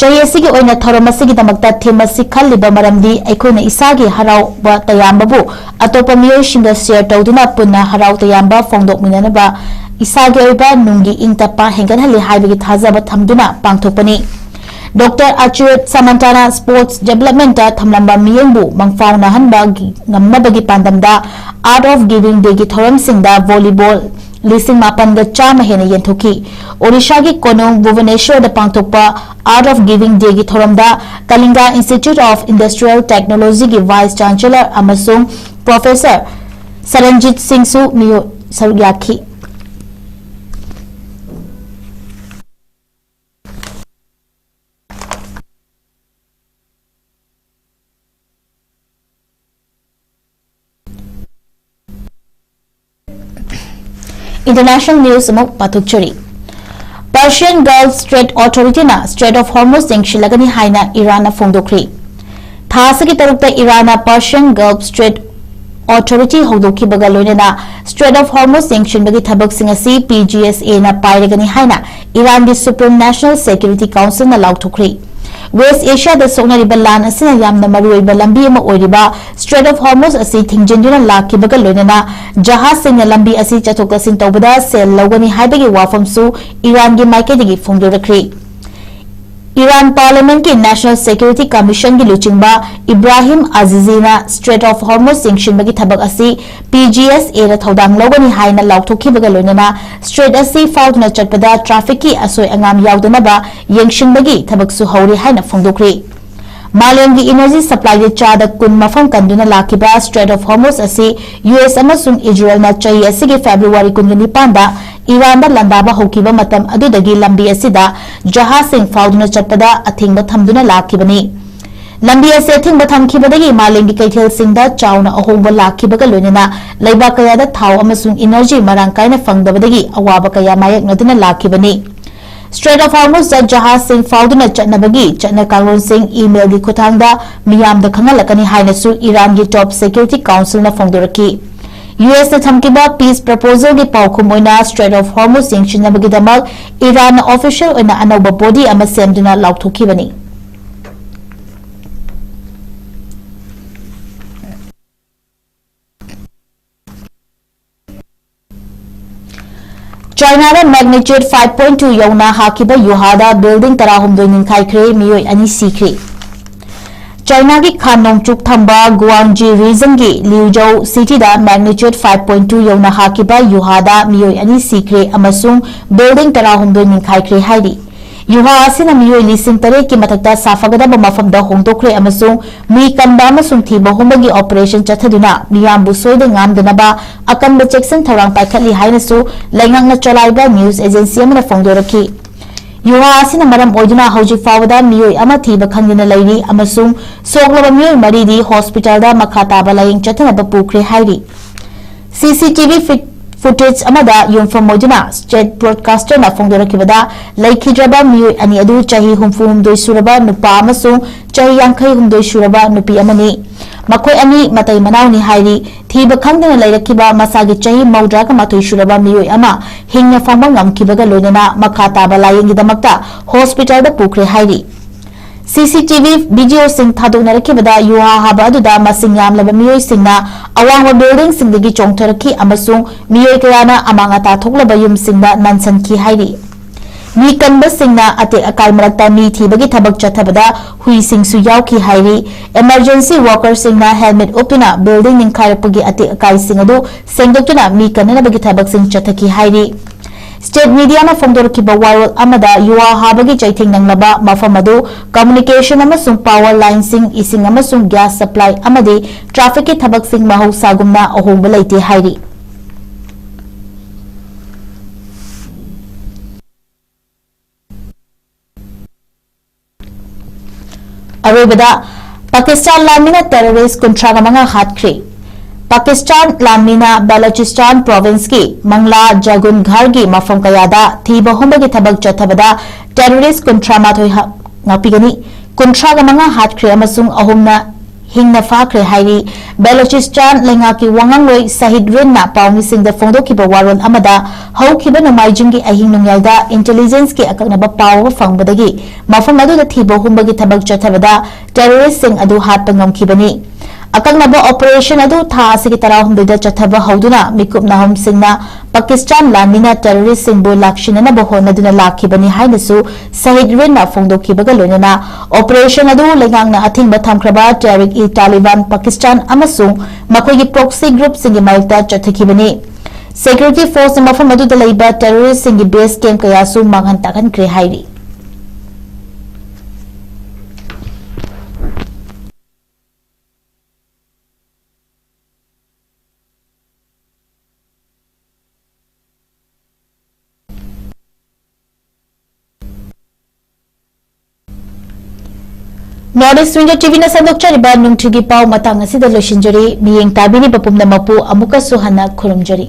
ꯆꯍꯤ ꯑꯁꯤꯒꯤ ꯑꯣꯏꯅ ꯊꯧꯔꯝ ꯑꯁꯤꯒꯤꯗꯃꯛꯇ theme ꯑꯁꯤ ꯈꯜꯂꯤꯕ ꯃꯔꯝꯗꯤ ꯑꯩꯈꯣꯏꯅ ꯏꯁꯥꯒꯤ ꯍꯔꯥꯎꯕ ꯇꯌꯥꯝꯕꯕꯨ ꯑꯇꯣꯞꯄ ꯃꯤꯑꯣꯏꯁꯤꯡꯗ share ꯇꯧꯗꯨꯅ ꯄꯨꯟꯅ ꯍꯔꯥꯎ ꯇꯌꯥꯝꯕ ꯐꯣꯡꯗꯣꯛꯃꯤꯟꯅꯅꯕ ꯏꯁꯥꯒꯤ ꯑꯣꯏꯕ ꯅꯨꯡꯒꯤ ꯏꯪ ꯇꯞꯄ ꯍꯦꯟꯒꯠꯍꯜꯂꯤ ꯍꯥꯏꯕꯒꯤ ꯊꯥꯖꯕ ꯊꯝꯗꯨꯅ ꯄꯥꯡꯊꯣꯛꯄꯅꯤ꯫ Doctor Achyut Samantꯥꯅ sports developmentꯇ ꯊꯝꯂꯝꯕ ꯃꯤꯠꯌꯦꯡꯕꯨ ꯃꯪꯐꯥꯎꯅꯍꯟꯕ ꯉꯝꯅꯕꯒꯤ ꯄꯥꯟꯗꯝꯗ Art of Giving Dayꯒꯤ ꯊꯧꯔꯝꯁꯤꯡꯗ volleyball ꯂꯤꯁꯤꯡ ꯃꯥꯄꯟꯒ ꯆꯥꯝꯃ ꯍꯦꯟꯅ ꯌꯦꯟꯊꯣꯛꯈꯤ꯫ ꯑꯣꯔꯤꯁꯥꯒꯤ ꯀꯣꯅꯨꯡ ꯚꯨꯕꯅꯦꯁ꯭ꯋꯔꯗ ꯄꯥꯡꯊꯣꯛꯄ Art of Giving Dayꯒꯤ ꯊꯧꯔꯝꯗ Kalinga Institute of Industrial Technologyꯒꯤ Vice Chancellor ꯑꯃꯁꯨꯡ Professor ꯁꯔꯟꯖꯤꯠ ꯁꯤꯡꯁꯨ ꯃꯤꯑꯣ-, ꯁꯔꯨꯛ ꯌꯥꯈꯤ꯫ International news ꯑꯃꯨꯛ ꯄꯥꯊꯣꯛꯆꯔꯤ꯫ Persian Gulf Strait Authorityꯅ Strait of Hormuz ꯌꯦꯡꯁꯤꯜꯂꯒꯅꯤ ꯍꯥꯏꯅ ꯏꯔꯥꯟꯅ ꯐꯣꯡꯗꯣꯛꯈ꯭ꯔꯤ꯫ ꯊꯥ ꯑꯁꯤꯒꯤ ꯇꯔꯨꯛꯇ ꯏꯔꯥꯟꯅ Persian Gulf Strait Authority ꯍꯧꯗꯣꯛꯈꯤꯕꯒ ꯂꯣꯏꯅꯅ Strait of Hormuz ꯌꯦꯡꯁꯤꯟꯕꯒꯤ ꯊꯕꯛꯁꯤꯡ ꯑꯁꯤ P G S Aꯅ ꯄꯥꯏꯔꯒꯅꯤ ꯍꯥꯏꯅ ꯏꯔꯥꯟꯒꯤ Supreme National Security Councilꯅ ꯂꯥꯎꯊꯣꯛꯈ꯭ꯔꯤ꯫ ꯋꯦꯁ꯭ꯠ ꯑꯦꯁꯤꯌꯥꯗ ꯁꯣꯛꯅꯔꯤꯕ ꯂꯥꯟ ꯑꯁꯤꯅ ꯌꯥꯝꯅ ꯃꯔꯨꯑꯣꯏꯕ ꯂꯝꯕꯤ ꯑꯃ ꯑꯣꯏꯔꯤꯕ ꯁ꯭ꯇ꯭ꯔꯦꯠ ꯑꯣꯐ ꯍꯣꯔꯃꯨꯖ ꯑꯁꯤ ꯊꯤꯡꯖꯤꯟꯗꯨꯅ ꯂꯥꯛꯈꯤꯕꯒ ꯂꯣꯏꯅꯅ ꯖꯍꯥꯖꯁꯤꯡꯅ ꯂꯝꯕꯤ ꯑꯁꯤ ꯆꯠꯊꯣꯛ ꯆꯠꯁꯤꯟ ꯇꯧꯕꯗ ꯁꯦꯜ ꯂꯧꯒꯅꯤ ꯍꯥꯏꯕꯒꯤ ꯋꯥꯐꯝꯁꯨ ꯏꯔꯥꯟꯒꯤ ꯃꯥꯏꯀꯩꯗꯒꯤ ꯐꯣꯡꯗꯣꯔꯛꯈ꯭ꯔꯤ꯫ ꯏꯔꯥꯟ ꯄꯥꯔꯂꯤꯌꯥꯃꯦꯟꯠꯀꯤ ꯅꯦꯁꯅꯦꯜ ꯁꯦꯀ꯭ꯌꯨꯔꯤꯇꯤ ꯀꯃꯤꯁꯟꯒꯤ ꯂꯨꯆꯤꯡꯕ ꯏꯕ꯭ꯔꯥꯍꯤꯝ ꯑꯖꯤꯖꯤꯅ ꯁ꯭ꯇ꯭ꯔꯦꯠ ꯑꯣꯐ ꯍꯣꯔꯃꯨꯖ ꯌꯦꯡꯁꯤꯟꯕꯒꯤ ꯊꯕꯛ ꯑꯁꯤ ꯄꯤ ꯖꯤ ꯑꯦꯁ ꯑꯦꯅ ꯊꯧꯗꯥꯡ ꯂꯧꯒꯅꯤ ꯍꯥꯏꯅ ꯂꯥꯎꯊꯣꯛꯈꯤꯕꯒ ꯂꯣꯏꯅꯅ ꯁ꯭ꯇ꯭ꯔꯦꯠ ꯑꯁꯤ ꯐꯥꯎꯗꯨꯅ ꯆꯠꯄꯗ ꯇ꯭ꯔꯥꯐꯤꯛꯀꯤ ꯑꯁꯣꯏ ꯑꯉꯥꯝ ꯌꯥꯎꯗꯅꯕ ꯌꯦꯡꯁꯤꯟꯕꯒꯤ ꯊꯕꯛꯁꯨ ꯍꯧꯔꯦ ꯍꯥꯏꯅ ꯐꯣꯡꯗꯣꯛꯈ꯭ꯔꯤ꯫ ꯃꯥꯂꯦꯝꯒꯤ ꯏꯅꯔꯖꯤ ꯁꯄ꯭ꯂꯥꯏꯗ ꯆꯥꯗ ꯀꯨꯟ ꯃꯐꯝ ꯀꯟꯗꯨꯅ ꯂꯥꯛꯈꯤꯕ ꯁ꯭ꯇ꯭ꯔꯦꯠ ꯑꯣꯐ ꯍꯣꯔꯃꯨꯖ ꯑꯁꯤ ꯌꯨ ꯑꯦꯁ ꯑꯃꯁꯨꯡ ꯏꯖꯔꯦꯜꯅ ꯆꯍꯤ ꯑꯁꯤꯒꯤ ꯐꯦꯕ꯭ꯔꯨꯋꯥꯔꯤ ꯀꯨꯟꯒ ꯅꯤꯄꯥꯟꯗ ꯏꯔꯥꯟꯗ ꯂꯥꯟꯗꯥꯕ ꯍꯧꯈꯤꯕ ꯃꯇꯝ ꯑꯗꯨꯗꯒꯤ ꯂꯝꯕꯤ ꯑꯁꯤꯗ ꯖꯍꯥꯖꯁꯤꯡ ꯐꯥꯎꯗꯨꯅ ꯆꯠꯄꯗ ꯑꯊꯤꯡꯕ ꯊꯝꯗꯨꯅ ꯂꯥꯛꯈꯤꯕꯅꯤ꯫ ꯂꯝꯕꯤ ꯑꯁꯤ ꯑꯊꯤꯡꯕ ꯊꯝꯈꯤꯕꯗꯒꯤ ꯃꯥꯂꯦꯝꯒꯤ ꯀꯩꯊꯦꯜꯁꯤꯡꯗ ꯆꯥꯎꯅ ꯑꯍꯣꯡꯕ ꯂꯥꯛꯈꯤꯕꯒ ꯂꯣꯏꯅꯅ ꯂꯩꯕꯥꯛ ꯀꯌꯥꯗ ꯊꯥꯎ ꯑꯃꯁꯨꯡ ꯏꯅꯔꯖꯤ ꯃꯔꯥꯡ ꯀꯥꯏꯅ ꯐꯪꯗꯕꯗꯒꯤ ꯑꯋꯥꯕ ꯀꯌꯥ ꯃꯥꯌꯣꯛꯅꯗꯨꯅ ꯂꯥꯛꯈꯤꯕꯅꯤ꯫ ꯁ꯭ꯇ꯭ꯔꯦꯠ ꯑꯣꯐ ꯍꯣꯔꯃꯨꯖꯇ ꯖꯍꯥꯖꯁꯤꯡ ꯐꯥꯎꯗꯨꯅ ꯆꯠꯅꯕꯒꯤ ꯆꯠꯅ ꯀꯥꯡꯂꯣꯟꯁꯤꯡ ꯏꯃꯦꯜꯒꯤ ꯈꯨꯠꯊꯥꯡꯗ ꯃꯤꯌꯥꯝꯗ ꯈꯪꯍꯜꯂꯛꯀꯅꯤ ꯍꯥꯏꯅꯁꯨ ꯏꯔꯥꯟꯒꯤ ꯇꯣꯞ ꯁꯦꯀ꯭ꯌꯨꯔꯤꯇꯤ ꯀꯥꯎꯟꯁꯤꯜꯅ ꯐꯣꯡꯗꯣꯔꯛꯈꯤ꯫ ꯌꯨ ꯑꯦꯁꯅ ꯊꯝꯈꯤꯕ ꯄꯤꯁ ꯄ꯭ꯔꯄꯣꯖꯦꯜꯒꯤ ꯄꯥꯎꯈꯨꯝ ꯑꯣꯏꯅ ꯁ꯭ꯇ꯭ꯔꯦꯠ ꯑꯣꯐ ꯍꯣꯔꯃꯨꯖ ꯌꯦꯡꯁꯤꯟꯅꯕꯒꯤꯗꯃꯛ ꯏꯔꯥꯟꯅ ꯑꯣꯐꯤꯁꯤꯌꯦꯜ ꯑꯣꯏꯅ ꯑꯅꯧꯕ ꯕꯣꯗꯤ ꯑꯃ ꯁꯦꯝꯗꯨꯅ ꯂꯥꯎꯊꯣꯛꯈꯤꯕꯅꯤ꯫ ꯆꯥꯏꯅꯥꯗ magnitude five point two ꯌꯧꯅ ꯍꯥꯈꯤꯕ ꯌꯨꯍꯥꯗ building ꯇꯔꯥꯍꯨꯝꯗꯣꯏ ꯅꯤꯡꯈꯥꯏꯈ꯭ꯔꯦ, ꯃꯤꯑꯣꯏ ꯑꯅꯤ ꯁꯤꯈ꯭ꯔꯦ꯫ ꯆꯥꯏꯅꯥꯒꯤ ꯈꯥ ꯅꯣꯡꯆꯨꯞ ꯊꯪꯕ ꯒꯨꯋꯥꯡꯖꯤ ꯔꯤꯖꯟꯒꯤ ꯂꯤꯎꯖꯧ ꯁꯤꯇꯤꯗ magnitude five point two ꯌꯧꯅ ꯍꯥꯈꯤꯕ ꯌꯨꯍꯥꯗ ꯃꯤꯑꯣꯏ ꯑꯅꯤ ꯁꯤꯈ꯭ꯔꯦ ꯑꯃꯁꯨꯡ building ꯇꯔꯥꯍꯨꯝꯗꯣꯏ ꯅꯤꯡꯈꯥꯏꯈ꯭ꯔꯦ ꯍꯥꯏꯔꯤ꯫ ꯌꯨꯍꯥ ꯑꯁꯤꯅ ꯃꯤꯑꯣꯏ ꯂꯤꯁꯤꯡ ꯇꯔꯦꯠꯀꯤ ꯃꯊꯛꯇ ꯁꯥꯐꯒꯗꯕ ꯃꯐꯝꯗ ꯍꯣꯡꯗꯣꯛꯈ꯭ꯔꯦ ꯑꯃꯁꯨꯡ ꯃꯤ ꯀꯟꯕ ꯑꯃꯁꯨꯡ ꯊꯤꯕ ꯍꯨꯝꯕꯒꯤ operation ꯆꯠꯊꯗꯨꯅ ꯃꯤꯌꯥꯝꯕꯨ ꯁꯣꯏꯗ ꯉꯥꯝꯗꯅꯕ ꯑꯀꯟꯕ ꯆꯦꯛꯁꯤꯟ ꯊꯧꯔꯥꯡ ꯄꯥꯏꯈꯠꯂꯤ ꯍꯥꯏꯅꯁꯨ ꯂꯩꯉꯥꯛꯅ ꯆꯂꯥꯏꯕ news agency ꯑꯃꯅ ꯐꯣꯡꯗꯣꯔꯛꯈꯤ꯫ ꯌꯨꯍꯥ ꯑꯁꯤꯅ ꯃꯔꯝ ꯑꯣꯏꯗꯨꯅ ꯍꯧꯖꯤꯛ ꯐꯥꯎꯕꯗ ꯃꯤꯑꯣꯏ ꯑꯃ ꯊꯤꯕ ꯈꯪꯗꯅ ꯂꯩꯔꯤ ꯑꯃꯁꯨꯡ ꯁꯣꯛꯂꯕ ꯃꯤꯑꯣꯏ ꯃꯔꯤꯗꯤ hospitalꯗ ꯃꯈꯥ ꯇꯥꯕ ꯂꯥꯌꯦꯡ ꯆꯠꯊꯅꯕ ꯄꯨꯈ꯭ꯔꯦ ꯍꯥꯏꯔꯤ꯫ C C T V fit-, footage ꯑꯃꯗ ꯌꯨꯝꯐꯝ ꯑꯣꯏꯗꯨꯅ state broadcasterꯅ ꯐꯣꯡꯗꯣꯔꯛꯈꯤꯕꯗ, ꯂꯩꯈꯤꯗ꯭ꯔꯕ ꯃꯤꯑꯣꯏ ꯑꯅꯤ ꯑꯗꯨ ꯆꯍꯤ ꯍꯨꯝꯐꯨ ꯍꯨꯝꯗꯣꯏ ꯁꯨꯔꯕ ꯅꯨꯄꯥ ꯑꯃꯁꯨꯡ ꯆꯍꯤ ꯌꯥꯡꯈꯩ ꯍꯨꯝꯗꯣꯏ ꯁꯨꯔꯕ ꯅꯨꯄꯤ ꯑꯃꯅꯤ꯫ ꯃꯈꯣꯏ ꯑꯅꯤ ꯃꯇꯩ ꯃꯅꯥꯎꯅꯤ ꯍꯥꯏꯔꯤ꯫ ꯊꯤꯕ ꯈꯪꯗꯅ ꯂꯩꯔꯛꯈꯤꯕ ꯃꯁꯥꯒꯤ ꯆꯍꯤ ꯃꯧꯗ꯭ꯔꯥꯒ ꯃꯥꯊꯣꯏ ꯁꯨꯔꯕ ꯃꯤꯑꯣꯏ ꯑꯃ ꯍꯤꯡꯅ ꯐꯪꯕ ꯉꯝꯈꯤꯕꯒ ꯂꯣꯏꯅꯅ ꯃꯈꯥ ꯇꯥꯕ ꯂꯥꯌꯦꯡꯒꯤꯗꯃꯛꯇ hospitalꯗ ꯄꯨꯈ꯭ꯔꯦ ꯍꯥꯏꯔꯤ꯫ ꯁꯤ ꯁꯤ ꯇꯤ ꯚꯤ ꯚꯤꯗꯤꯑꯣꯁꯤꯡ ꯊꯥꯗꯣꯛꯅꯔꯛꯈꯤꯕꯗ ꯌꯨꯍꯥ ꯍꯥꯕ ꯑꯗꯨꯗ ꯃꯁꯤꯡ ꯌꯥꯝꯂꯕ ꯃꯤꯑꯣꯏꯁꯤꯡꯅ ꯑꯋꯥꯡꯕ ꯕꯤꯜꯗꯤꯡꯁꯤꯡꯗꯒꯤ ꯆꯣꯡꯊꯔꯛꯈꯤ ꯑꯃꯁꯨꯡ ꯃꯤꯑꯣꯏ ꯀꯌꯥꯅ ꯑꯃꯥꯡ ꯑꯇꯥ ꯊꯣꯛꯂꯕ ꯌꯨꯝꯁꯤꯡꯗ ꯅꯥꯟꯁꯤꯟꯈꯤ ꯍꯥꯏꯔꯤ꯫ ꯃꯤ ꯀꯟꯕꯁꯤꯡꯅ ꯑꯇꯦꯛ ꯑꯀꯥꯏ ꯃꯔꯛꯇ ꯃꯤ ꯊꯤꯕꯒꯤ ꯊꯕꯛ ꯆꯠꯊꯕꯗ ꯍꯨꯏꯁꯤꯡꯁꯨ ꯌꯥꯎꯈꯤ ꯍꯥꯏꯔꯤ꯫ Emergency workerꯁꯤꯡꯅ helmet ꯎꯞꯇꯨꯅ building ꯅꯤꯡꯈꯥꯏꯔꯛꯄꯒꯤ ꯑꯇꯦꯛ ꯑꯀꯥꯏꯁꯤꯡ ꯑꯗꯨ ꯁꯦꯡꯗꯣꯛꯇꯨꯅ ꯃꯤ ꯀꯟꯅꯅꯕꯒꯤ ꯊꯕꯛꯁꯤꯡ ꯆꯠꯊꯈꯤ ꯍꯥꯏꯔꯤ꯫ State mediaꯅ ꯐꯣꯡꯗꯣꯔꯛꯈꯤꯕ ꯋꯥꯔꯣꯜ ꯑꯃꯗ ꯌꯨꯍꯥ ꯍꯥꯕꯒꯤ ꯆꯩꯊꯦꯡ ꯅꯪꯂꯕ ꯃꯐꯝ ꯑꯗꯨ communication ꯑꯃꯁꯨꯡ power lineꯁꯤꯡ, ꯏꯁꯤꯡ ꯑꯃꯁꯨꯡ gas supply ꯑꯃꯗꯤ trafficꯀꯤ ꯊꯕꯛꯁꯤꯡ ꯃꯍꯧꯁꯥꯒꯨꯝꯅ ꯑꯍꯣꯡꯕ ꯂꯩꯇꯦ ꯍꯥꯏꯔꯤ꯫ ꯑꯔꯣꯏꯕꯗ, ꯄꯥꯀꯤꯁꯇꯥꯟ ꯂꯥꯟꯃꯤꯅ terrorist ꯀꯨꯟꯊ꯭ꯔꯥꯒ ꯃꯉꯥ ꯍꯥꯠꯈ꯭ꯔꯦ꯫ ꯄꯥꯀꯤꯁꯇꯥꯟ ꯂꯥꯟꯃꯤꯅ ꯕꯦꯂꯣꯆꯤꯁꯇꯥꯟ provinceꯀꯤ ꯃꯪꯂꯥ ꯖꯒꯨꯟ ꯘꯔꯒꯤ ꯃꯐꯝ ꯀꯌꯥꯗ ꯊꯤꯕ ꯍꯨꯝꯕꯒꯤ ꯊꯕꯛ ꯆꯠꯊꯕꯗ terrorist ꯀꯨꯟꯊ꯭ꯔꯥ ꯃꯥꯊꯣꯏ ꯍꯥ-, ꯉꯥꯛꯄꯤꯒꯅꯤ, ꯀꯨꯟꯊ꯭ꯔꯥꯒ ꯃꯉꯥ ꯍꯥꯠꯈ꯭ꯔꯦ ꯑꯃꯁꯨꯡ ꯑꯍꯨꯝꯅ ꯍꯤꯡꯅ ꯐꯥꯈ꯭ꯔꯦ ꯍꯥꯏꯔꯤ꯫ ꯕꯦꯂꯣꯆꯤꯁꯇꯥꯟ ꯂꯩꯉꯥꯛꯀꯤ ꯋꯥꯉꯥꯡꯂꯣꯏ ꯁꯍꯤꯗ ꯔꯤꯟꯅ ꯄꯥꯎꯃꯤꯁꯤꯡꯗ ꯐꯣꯡꯗꯣꯛꯈꯤꯕ ꯋꯥꯔꯣꯜ ꯑꯃꯗ, ꯍꯧꯈꯤꯕ ꯅꯣꯡꯃꯥꯏꯖꯤꯡꯒꯤ ꯑꯍꯤꯡ ꯅꯣꯡꯌꯥꯏꯗ intelligenceꯀꯤ ꯑꯀꯛꯅꯕ ꯄꯥꯎ ꯑꯃ ꯐꯪꯕꯗꯒꯤ ꯃꯐꯝ ꯑꯗꯨꯗ ꯊꯤꯕ ꯍꯨꯝꯕꯒꯤ ꯊꯕꯛ ꯆꯠꯊꯕꯗ terroristꯁꯤꯡ ꯑꯗꯨ ꯍꯥꯠꯄ ꯉꯝꯈꯤꯕꯅꯤ꯫ ꯑꯀꯛꯅꯕ operation ꯑꯗꯨ ꯊꯥ ꯑꯁꯤꯒꯤ ꯇꯔꯥꯍꯨꯝꯗꯣꯏꯗ ꯆꯠꯊꯕ ꯍꯧꯗꯨꯅ ꯃꯤꯀꯨꯞ ꯅꯥꯍꯨꯝꯁꯤꯡꯅ ꯄꯥꯀꯤꯁꯇꯥꯟ ꯂꯥꯟꯃꯤꯅ terroristꯁꯤꯡꯕꯨ ꯂꯥꯛꯁꯤꯟꯅꯅꯕ ꯍꯣꯠꯅꯗꯨꯅ ꯂꯥꯛꯈꯤꯕꯅꯤ ꯍꯥꯏꯅꯁꯨ ꯁꯍꯤꯗ ꯔꯤꯟꯅ ꯐꯣꯡꯗꯣꯛꯈꯤꯕꯒ ꯂꯣꯏꯅꯅ operation ꯑꯗꯨ ꯂꯩꯉꯥꯛꯅ ꯑꯊꯤꯡꯕ ꯊꯝꯈ꯭ꯔꯕ ꯇꯦꯍꯔꯤꯛ-ꯏ-ꯇꯥꯂꯤꯕꯥꯟ ꯄꯥꯀꯤꯁꯇꯥꯟ ꯑꯃꯁꯨꯡ ꯃꯈꯣꯏꯒꯤ proxy groupꯁꯤꯡꯒꯤ ꯃꯔꯛꯇ ꯆꯠꯊꯈꯤꯕꯅꯤ꯫ Security forceꯅ ꯃꯐꯝ ꯑꯗꯨꯗ ꯂꯩꯕ terroristꯁꯤꯡꯒꯤ base camp ꯀꯌꯥꯁꯨ ꯃꯥꯡꯍꯟ ꯇꯥꯛꯍꯟꯈ꯭ꯔꯦ ꯍꯥꯏꯔꯤ꯫ North East Window TVꯅ ꯁꯟꯗꯣꯛꯆꯔꯤꯕ ꯅꯨꯡꯊꯤꯜꯒꯤ ꯄꯥꯎ ꯃꯇꯥꯡ ꯑꯁꯤꯗ ꯂꯣꯏꯁꯤꯟꯖꯔꯤ꯫ ꯃꯤꯠꯌꯦꯡ ꯇꯥꯕꯤꯔꯤꯕ ꯄꯨꯝꯅꯃꯛꯄꯨ ꯑꯃꯨꯛꯀꯁꯨ ꯍꯟꯅ ꯈꯨꯔꯨꯝꯖꯔꯤ꯫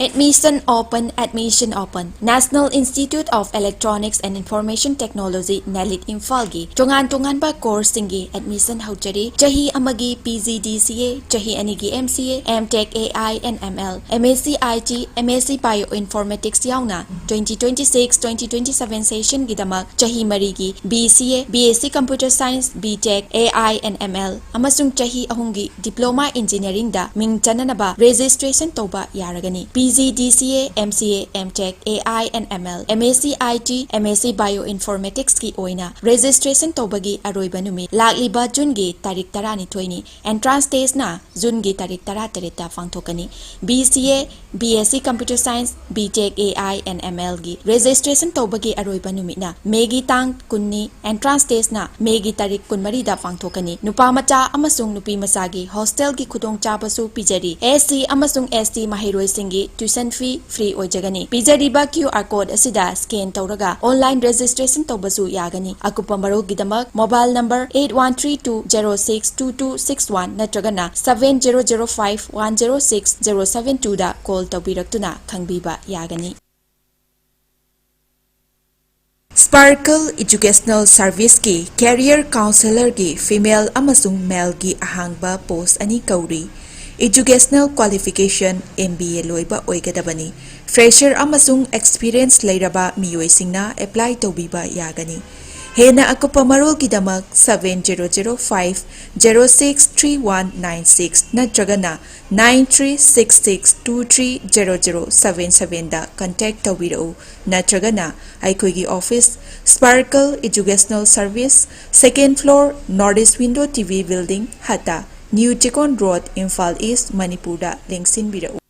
Admission Admission open, admission open. National Institute of Electronics and Information Technology, ꯅꯦꯂꯤꯠ ꯏꯝꯐꯥꯜꯒꯤ ꯇꯣꯉꯥꯟ ꯇꯣꯉꯥꯟꯕ ꯀꯣꯔꯁꯁꯤꯡꯒꯤ ꯑꯦꯗꯃꯤꯁꯟ ꯍꯧꯖꯔꯤ꯫ ꯆꯍꯤ ꯑꯃꯒꯤ ꯄꯤ ꯖꯤ ꯗꯤ ꯁꯤ ꯑꯦ, ꯆꯍꯤ ꯑꯅꯤꯒꯤ M C A, M Tech A I and M L, M S C I T, M S C Bioinformatics ꯌꯥꯎꯅ twenty twenty-six twenty twenty-seven ꯁꯦꯁꯟꯒꯤꯗꯃꯛ ꯆꯍꯤ ꯃꯔꯤꯒꯤ B C A, B S C Computer Science, B Tech, A I and M L ꯑꯃꯁꯨꯡ ꯆꯍꯤ ꯑꯍꯨꯝꯒꯤ Diploma Engineeringꯗ ꯃꯤꯡ ꯆꯟꯅꯅꯕ ꯔꯦꯖꯤꯁꯇ꯭ꯔꯦꯁꯟ ꯇꯧꯕ ꯌꯥꯔꯒꯅꯤ꯫ P G D C A, M C A, M Tech, A I and M L, M S C I T, M S C Bioinformaticsꯀꯤ ꯑꯣꯏꯅ ꯔꯦꯖꯤꯁꯇ꯭ꯔꯦꯁꯟ ꯇꯧꯕꯒꯤ ꯑꯔꯣꯏꯕ ꯅꯨꯃꯤꯠ ꯂꯥꯛꯂꯤꯕ ꯖꯨꯟꯒꯤ ꯇꯥꯔꯤꯛ ꯇꯔꯥꯅꯤꯊꯣꯏꯅꯤ꯫ Entrance testꯅ ꯖꯨꯟꯒꯤ ꯇꯥꯔꯤꯛ ꯇꯔꯥꯇꯔꯦꯠꯇ ꯄꯥꯡꯊꯣꯛꯀꯅꯤ꯫ B C A, B S C Computer Science, B Tech A I and M Lꯒꯤ ꯔꯦꯖꯤꯁꯇ꯭ꯔꯦꯁꯟ ꯇꯧꯕꯒꯤ ꯑꯔꯣꯏꯕ ꯅꯨꯃꯤꯠꯅ ꯃꯦꯒꯤ ꯇꯥꯡ ꯀꯨꯟꯅꯤ꯫ Entrance testꯅ ꯃꯦꯒꯤ ꯇꯥꯔꯤꯛ ꯀꯨꯟꯃꯔꯤꯗ ꯄꯥꯡꯊꯣꯛꯀꯅꯤ꯫ ꯅꯨꯄꯥ ꯃꯆꯥ ꯑꯃꯁꯨꯡ ꯅꯨꯄꯤ ꯃꯆꯥꯒꯤ ꯍꯣꯁꯇꯦꯜꯒꯤ ꯈꯨꯗꯣꯡꯆꯥꯕꯁꯨ ꯄꯤꯖꯔꯤ꯫ S C ꯑꯃꯁꯨꯡ S T ꯃꯍꯩꯔꯣꯏꯁꯤꯡꯒꯤ tuition fee free ꯑꯣꯏꯖꯒꯅꯤ꯫ ꯄꯤꯖꯔꯤꯕ Q R code ꯑꯁꯤꯗ scan ꯇꯧꯔꯒ online registration ꯇꯧꯕꯁꯨ ꯌꯥꯒꯅꯤ꯫ ꯑꯀꯨꯞꯄ ꯃꯔꯣꯜꯒꯤꯗꯃꯛ mobile number eight one three two zero six two two six one ꯅꯠꯇ꯭ꯔꯒꯅ seven zero zero five one zero six zero seven twoꯗ call ꯇꯧꯕꯤꯔꯛꯇꯨꯅ ꯈꯪꯕꯤꯕ ꯌꯥꯒꯅꯤ꯫ Sparkle Educational Serviceꯀꯤ Career Counselorꯒꯤ female ꯑꯃꯁꯨꯡ maleꯒꯤ ꯑꯍꯥꯡꯕ post ꯑꯅꯤ ꯀꯧꯔꯤ꯫ Educational qualification M B A ꯂꯣꯏꯕ ꯑꯣꯏꯒꯗꯕꯅꯤ꯫ Fresher ꯑꯃꯁꯨꯡ experience ꯂꯩꯔꯕ ꯃꯤꯑꯣꯏꯁꯤꯡꯅ apply ꯇꯧꯕꯤꯕ ꯌꯥꯒꯅꯤ꯫ ꯍꯦꯟꯅ ꯑꯀꯨꯞꯄ ꯃꯔꯣꯜꯒꯤꯗꯃꯛ seven zero zero five zero six three one nine six ꯅꯠꯇ꯭ꯔꯒꯅ nine three six six two three zero zero seven sevenꯗ contact ꯇꯧꯕꯤꯔꯛꯎ, ꯅꯠꯇ꯭ꯔꯒꯅ ꯑꯩꯈꯣꯏꯒꯤ office, Sparkle Educational Service, second floor, North East Window T V Building, ꯍꯠꯇ, New Chikon Road, Imphal East, ꯃꯅꯤꯄꯨꯔꯗ ꯂꯦꯡꯁꯤꯟꯕꯤꯔꯛꯎ꯫